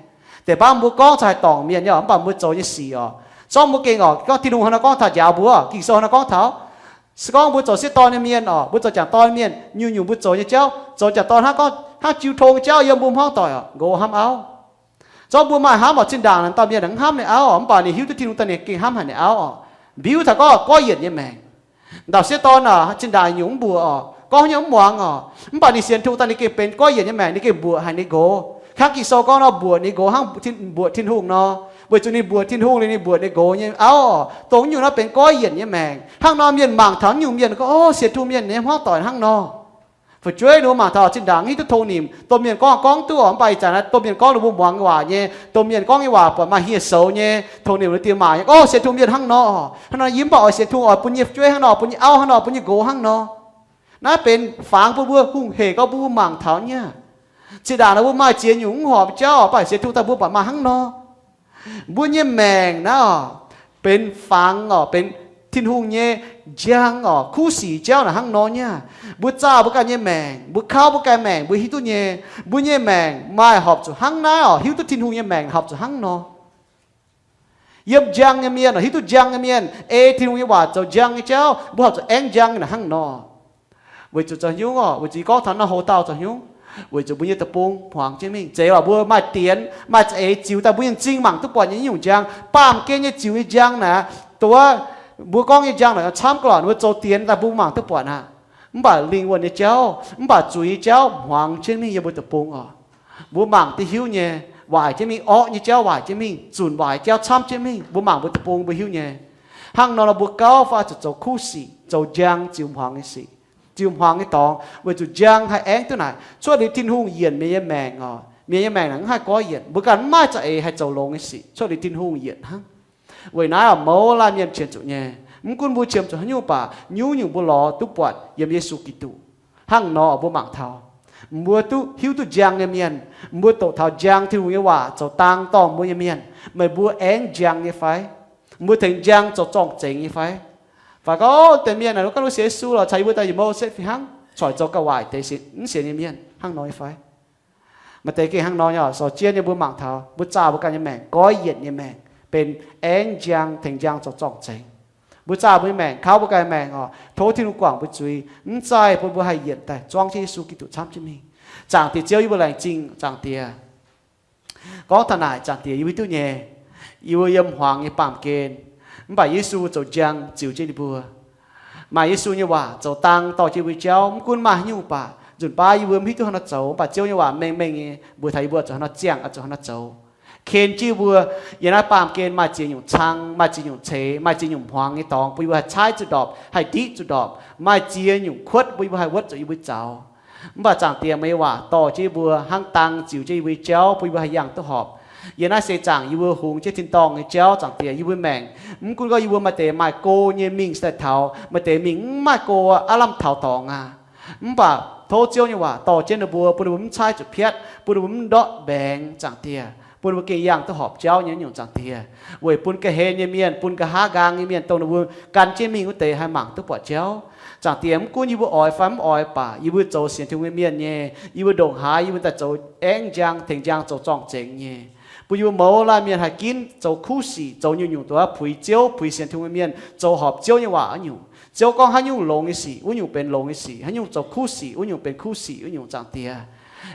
Deix baav mbuo gorngv caux haih dorngc mienh nyei oc, mv baac mbuo zoux nyei sic oc, zorqv mbuo gengh oc, gorngv Tin-Hungh hnangv nor gorngv taux njaaux mbuo, Ging-Sou hnangv nor gorngv taux. Se gorngv mbuo zoux sieqv dorn nyei mienh oc, mbuo zoux jangc dorn mienh, nyungc-nyungc mbuo zoux nyei jauv, zoux jangc dorn hnangv gorngv hnangv jiu tong nyei jauv yiem mbuo hmuangv doic oc, nqox hnamv auv. Zorqv mbuo maaih hnamv oc, zinh ndaangc naaic dauh mienh hnamv ninh auv oc, mv baac ninh hiuv duqv Tin-Hungh daaih ninh gengh hnamv haic ninh auv oc. Mbiuv taux gorngv goiv yienc nyei maengc. Dauh sieqv dorn naaic zinh ndaangc nyungc mv mbuoqc oc, gorngv nyei mv muangx oc, mv baac ninh sienx Tin-Hungh daaih ninh gengh benx goiv yienc nyei maengc, ninh gengh mbuoqc haic ninh nqox. Kangv Ging-Sou gorngv nor, mbuoqc ninh nqox hnangv mbuoqc Tin-Hungh nor. Weic zuqc ninh mbuoqc Tin-Hungh liuz ninh mbuoqc ninh nqox nyei auv oc, dongh nyungc naaiv benx goiv yienc nyei maengc. Hnangv nor mienh mangc taux nyungc mienh gorngv, o, sienx Tin-Hungh mienh nyei hmuangv doic hnangv nor. Fu'jueiv ninh mbuo mangc taux zinh ndaangc hiuv duqv tong nimc, domh mienh gorngv gorngv duqv oc, mv baac ih zanc naaiv domh mienh gorngv ninh mbuo muangx nyei waac nyei, domh mienh gorngv nyei waac buatc maaih hieh soux nyei, tong nimc ninh diex maac nyei, o, sienx Tin-Hungh mienh hnangv nor oc, hnangv nor yie mv baac oix sienx Tin-Hungh oix bun yie fu'jueiv hnangv nor, bun yie auv hnangv nor, bun yie nqox hnangv nor. Naaiv benx fangx bun mbuo hungh hec gorngv mbuo mangc taux nyei. Zinh ndaangc naaiv mbuo maaih ziex nyungc mv horpc jauv oc, mv baac sienx Tin-Hungh daaih mbuo buatc maaih hnangv nor. Mbuo nyei maengc naaiv oc, benx fangx oc, benx Tin-Hungh nyei njang oc, kuv sic jauv naaic hnangv nor nyei. Mbuo zaah mbuo ganh nyei maengc, mbuo kauv mbuo ganh maengc, mbuo hiuv duqv nyei. Mbuo nyei maengc maaih horpc zuqc hnangv naaiv oc, hiuv duqv Tin-Hungh nyei maengc horpc zuqc hnangv nor. Yiem njang nyei mienh oc, hiuv duqv njang nyei mienh, ei Tin-Hungh nyei waac zoux njang nyei jauv, mbuo horpc zuqc aengv njang naaic hnangv nor. Weic zuqc zoux nyungc oc, weic zuqc yie gorngv taux naaiv houc dauh zoux nyungc, weic zuqc mbuo nyei deic-bung hmuangx jienv mingh. Zeiz waac mbuo maaih dienx maaih za'eix ziux daaih mbuo nyei m'zing mangc duqv buatc nyei nyungc njang, baamh gen nyei ziux nyei njang naaic, dongh wuov mbuo gorngv nyei njang naaic camv ga'lorqc, mbuo zoux dienx daaih mbuo mangc duqv buatc aqv. Mv baac lingh wuonh nyei jauv, mv baac zuiz nyei jauv hmuangx jienv mingh yiem mbuo deic-bung oc. Mbuo mangc duqv hiuv nyei, waaic jienv mingh, orqv nyei jauv waaic jienv mingh, zunc waaic jauv camv jienv mingh, mbuo mangc mbuo deic-bung mbuo hiuv nyei. Hnangv nor nor mbuo gauh fai zuqc zoux kuv sic, zoux njang ziux hmuangx nyei sic, ziux hmuangx nyei dorngx, weic zuqc njang haih aengv duqv naaic. Cuotv liuz Tin-Hungh yienc mienh nyei maengc oc, mienh nyei maengc naaic mv haih goiv yienc. Mbuo ganh mv maaih za'eix haih zoux longx nyei sic, cuotv liuz Tin-Hungh yienc hnangv. Weic naaiv oc, mouz laanh mienh qiemx zuqc nyei. Mv gunv mbuo qiemx zuqc haaix nyungc baac, nyungc-nyungc mbuo lorz duqv buatc yiem Yesu Giduc. Hnangv nor mbuo mangc taux, mbuo duqv hiuv duqv njang nyei mienh, mbuo doqc taux njang Tin-Hungh nyei waac zoux dang dorh mbuo nyei mienh, meih mbuo aengv njang nyei fai? Mbuo tengx njang zoux zorng-zengx nyei fai? Fai gorngv, o, deix mienh naaic, ganh sienx Yesu lorqc, caux yie mbuo daaih yietc mouh setv fih hnangv, corc zoux gauh waaic deix mv sienx nyei mienh hnangv nor nyei fai? Maaih deix gengh hnangv nor nyei oc. Sou jienv nyei mbuo mangc taux, mbuo zaah mbuo ganh nyei maengc, goiv yienc nyei maengc, benx aengv njang tengx njang zoux zorng-zengx. Mbuo zaah mbuo nyei maengc, kauv mbuo ganh nyei maengc oc, tov Tin-Hungh guangc mbuo zuiz, mv zaih bun mbuo haih yienc daaih zuangv jienv Yesu Giduc camv jienv mingh. Zaangc Diex Ziouv, yie mbuo laengz zingh Zaangc Diex. Gorngv taux naaic, Zaangc Diex, yie mbuo hiuv duqv nyei, yie mbuo yiem hmuangx nyei baamh gen, mv baac Yesu zoux njang ziux jienv yie mbuo. Maaih Yesu nyei waac zoux dang dorh jienv yie mbuo jauv, mv gunv maaih haaix nyungc baac, nzunc baav yie mbuo mv hiuv duqv haaix nor zoux, mv baac Ziouv nyei waac mengh mengh nyei mbuox taux yie mbuo zuqc haaix nor ziangh, zuqc haaix nor zoux. Ken jienv yie mbuo, yiem naaiv baamh gen maaih ziex nyungc cang, maaih ziex nyungc ceix, maaih ziex nyungc hmuangx nyei dorngx, bun yie mbuo haih caaiv zuqc ndorpc, haih ndiqv zuqc ndorpc, maaih ziex nyungc kuotv bun yie mbuo haih wuotv zuqc yie mbuo zaux. Mv baac Zaangc Diex, meih nyei waac dorh jienv yie mbuo hnangv dang ziux jienv yie mbuo nyei jauv, bun yie mbuo haih yangh duqv horpc. Yiem naaiv seix zaangc yie mbuo hungx jienv tin-dorngh nyei jauv, Zaangc Diex, yie mbuo maengc, mv gunv gorngv yie mbuo maaih deix maaih go nyei mingh se daaih taux, maaih deix mingh mv maaih go aqv, aav lamh taux dorngx aqv. Mv baac tov Ziouv nyei waac dorh jienv ninh mbuo, bun ninh mbuo mv caaiv zuqc piatv, bun ninh mbuo mv ndortv mbaengx, Zaangc Diex, bun ninh mbuo gengh yangh duqv horpc jauv nyei nyungc, Zaangc Diex. Weic bun ga'hlen nyei mienh, bun nqa'haav nqaang nyei mienh, dongh ninh mbuo gan jienv mingh wuov deix haih mangc duqv buatc jauv. Zaangc Diex, mv gunv yie mbuo oix fai mv oix baac, yie mbuo zoux sienx Tin-Hungh nyei mienh nyei, yie mbuo ndongc haaix yie mbuo daaih zoux aengv njang tengx njang zoux zorng-zengx nyei. Bun yie mbuo mouz laanh mienh haih ginv zoux kuv sic, zoux nyungc-nyungc dongh puix Ziouv, puix sienx Tin-Hungh nyei mienh, zoux horpc Ziouv nyei waac wuov nyungc. Ziouv gorngv haaix nyungc longx nyei sic, wuov nyungc benx longx nyei sic, haaix nyungc zoux kuv sic, wuov nyungc benx kuv sic, wuov nyungc, Zaangc Diex.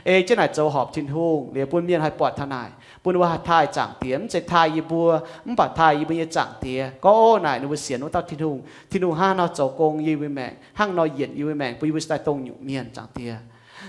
Ei jienv naaic zoux horpc Tin-Hungh liuz bun mienh haih buatc taux naaic, bun ninh mbuo haih taaih Zaangc Diex, mv zeiz taaih yie mbuo, mv baac taaih yie mbuo nyei Zaangc Diex. Gorngv, o, naaic ninh mbuo sienx wuov dauh Tin-Hungh, Tin-Hungh hnangv haaix nor zoux gong yie mbuo maengc, hnangv nor yienc yie mbuo maengc, bun yie mbuo se daaih dongh nyungc mienh, Zaangc Diex.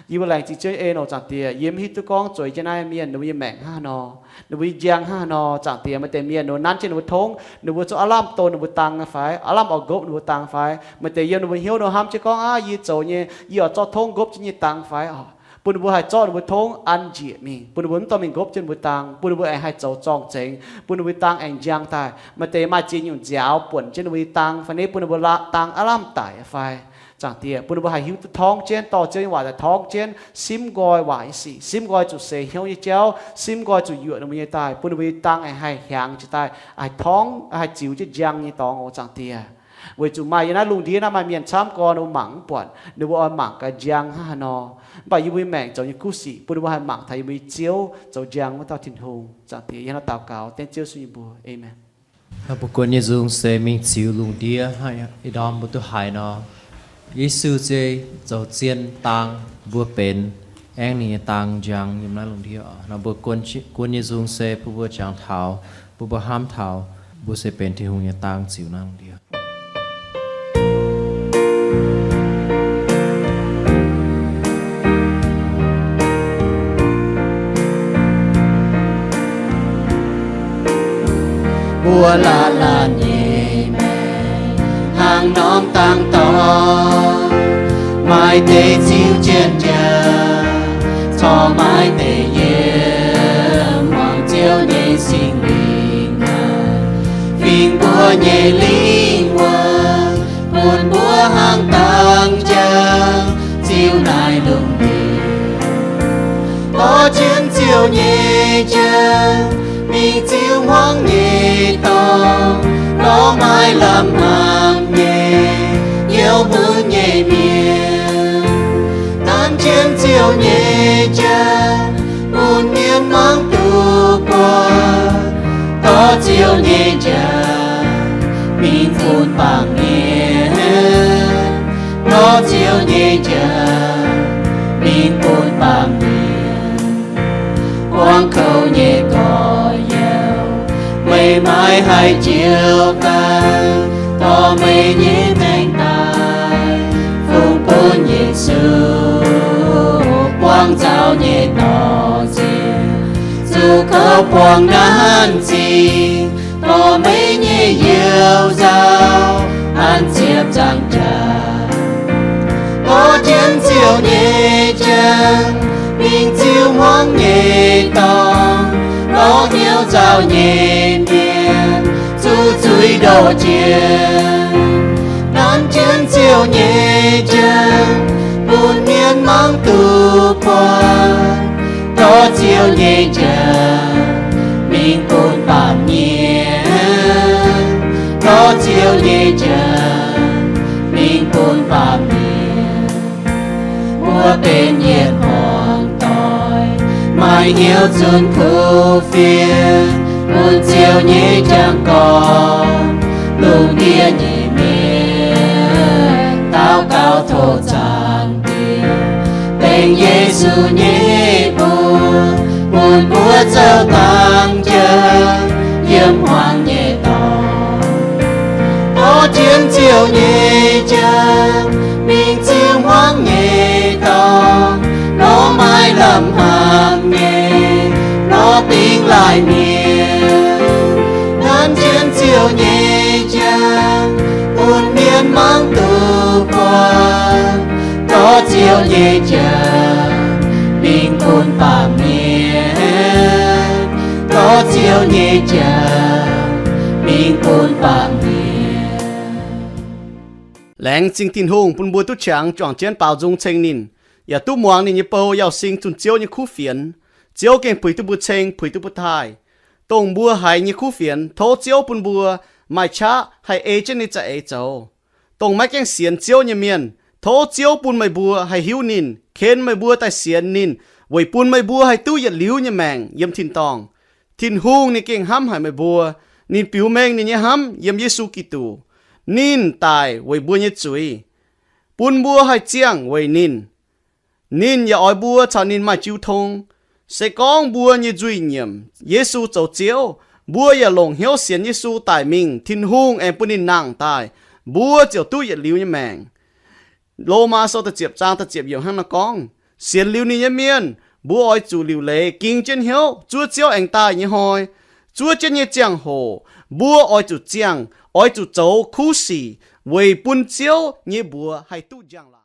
Yie mbuo laengz zingh Ziouv nyei en oc, Zaangc Diex. Yie mv hiuv duqv gorngv zueiz jienv naaiv mienh ninh mbuo nyei maengc hnangv haaix nor, ninh mbuo nyei njang hnangv haaix nor, Zaangc Diex. Maaih deix mienh ninh mbuo nanv jienv ninh mbuo tongv, ninh mbuo zuqc aav lamh don ninh mbuo dang fai, aav lamh oix nqopv ninh mbuo dang fai. Maaih deix yiem ninh mbuo hnyouv ninh mbuo hnamv jienv gorngv, aav, yie zoux nyei, yie oix zorqv tongv nqopv jienv nyei dang fai oc. Bun ninh mbuo haih zorqv ninh mbuo tongv an njiec mingh, bun ninh mbuo mv dorh mingh nqopv jienv ninh mbuo dang, bun ninh mbuo aengx haih zoux zorng-zengx, bun ninh mbuo dang aengx njang daaih. Maaih deix maaih ziex nyungc nziaaux buonc jienv ninh mbuo nyei dang fai, ninh bun ninh mbuo dang aav lamh daic fai, Zaangc Diex, bun ninh mbuo haih hiuv duqv torngv jienv, dorh Ziouv nyei waac daaih torngv jienv, simv nqoi waac nyei sic, simv nqoi zuqc seix hnyouv nyei jauv, simv nqoi zuqc yuoqc ninh mbuo nyei daaih, bun ninh mbuo nyei dang aengx haih hiaangx jiez daaih, haih torngv, haih ziux jienv njang nyei dorngx oc, Zaangc Diex. Weic zuqc maaih yiem naaiv lungh ndiev naaiv maaih mienh camv gorn ninh mbuo mangc mv buatc, ninh mbuo oix mangc gaax njang hnangv haaix nor. Mv baac yie mbuo nyei maengc zoux nyei kuv sic bun ninh mbuo haih mangc taux yie mbuo nyei Ziouv zoux njang wuov dauh Tin-Hungh, Zaangc Diex. Yie hnangv naaiv daux gaux dengv Ziouv Yesu nyei mbuox, aamen. Mbuo guon nyei nzung se mingh ziux lungh ndiev hnangv ih ndorm mbuo duqv haiz nor, Yesu se zoux zien dang mbuo benx, aengx ninh nyei dang njang yiem naaiv lungh ndiev. Nor mbuo guon nyei nzung se bun mbuo jangx taux, bun mbuo hnamv taux, mbuo se benx Tin-Hungh nyei dang ziux naaiv lungh ndiev. Mbuo laanh laanh nyei maengc hnangv norm dangx dorngx, maaih deix ziux jienv njaaux, corc maaih deix yiem muangx Ziouv nyei Singx Lingh aqv. Fingx mbuo nyei lingh wuonh, bun mbuo hnangv dangx njang ziux naaiv lungh ndiev. Dorh jienv Ziouv nyei njang mingh ziux hmuangx nyei dorngx, lorz maaih lamh hnaangx nyei, youh hmz nyei mienh. Nanv jienv Ziouv nyei njang bun mienh mangc duqv buatc. Dorh Ziouv nyei njang mingh bun baamh mienh. Dorh Ziouv nyei njang mingh bun baamh mienh. Buangv kouv nyei gorx-youz, meih maiv haih njoux ganh, dorh meih nyei maengc daaih fungx bun Yesu. Buangv nzauh nyei dorh nziex, zuqc kouv buangh nanv zingh, dorh meih nyei youz nzauh an ziepc nzaangc jaax. Dorh jienv Ziouv nyei njang mingh ziux hmuangx nyei dorngx, lorz hnyouv nzauh nyei mienh zuqc zuiz ndoh jiex. Nanv jienv Ziouv nyei njang bun mienh mangc duqv buatc. Dorh Ziouv nyei njang mingh bun baamh mienh. Dorh Ziouv nyei njang mingh bun baamh mienh. Mbuo benx yietc hmuangx doic, maaih hnyouv zunh kuv fienx, bun Ziouv nyei njang gorngv lungh ndiev nyei mienh. Daux gaux tov Zaangc Diex, dengx Yesu nyei mbuox, bun mbuo zoux dangx njang yiem hmuangx nyei dorngx. Dorh jienv Ziouv nyei njang mingh ziux hmuangx nyei dorngx, lorz maaih lamh hnaangx nyei, lorz dingh laaih mienh. Nanv jienv Ziouv nyei njang bun mienh mangc duqv buatc. Dorh Ziouv nyei njang mingh bun baamh mienh. Dorh Ziouv nyei njang mingh bun baamh mienh. Laengz zingh Tin-Hungh bun mbuo duqv qangx juangc jienv baaux nzung ceng ninh, yaac duqv muangx ninh nyei bou Yauz Sing zunh Ziouv nyei kuv fienx. Ziouv gengh puix duqv mbuo ceng, puix duqv mbuo taaih. Dongh mbuo haiz nyei kuv fienx, tov Ziouv bun mbuo maaih qaqv haih ei jienv ninh za'eix zoux. Dongh maiv gaengh sienx Ziouv nyei mienh, tov Ziouv bun meih mbuo haih hiuv ninh, ken meih mbuo daaih sienx ninh, weic bun meih mbuo haih duqv yietc liuz nyei maengc yiem tin-dorngh. Tin-Hungh ninh gengh hnamv haic meih mbuo. Ninh biux mengh ninh nyei hnamv yiem Yesu Giduc. Ninh daic weic mbuo nyei zuiz, bun mbuo haih ziangh weic ninh. Ninh yaac oix mbuo caux ninh maaih jiu tong. Se gorngv mbuo nyei nzuih nyiemc Yesu zoux Ziouv, mbuo yaac longc hnyouv sienx Yesu daic mingh, Tin-Hungh aengx bun ninh nangh daaih, mbuo ziouc duqv yietc liuz nyei maengc. Lomaa Sou da'ziepc zaang da'ziepc yiemc hnangv naaiv gorngv, sienx liuz ninh nyei mienh, mbuo oix zuqc liuc leiz ging jienv hnyouv zuov Ziouv aengx daaih nyei hnoi. Zuov jienv nyei ziangh hoc mbuo oix zuqc ziangh, oix zuqc zoux kuv sic weic bun Ziouv nyei mbuox haih duqv njang-laangc.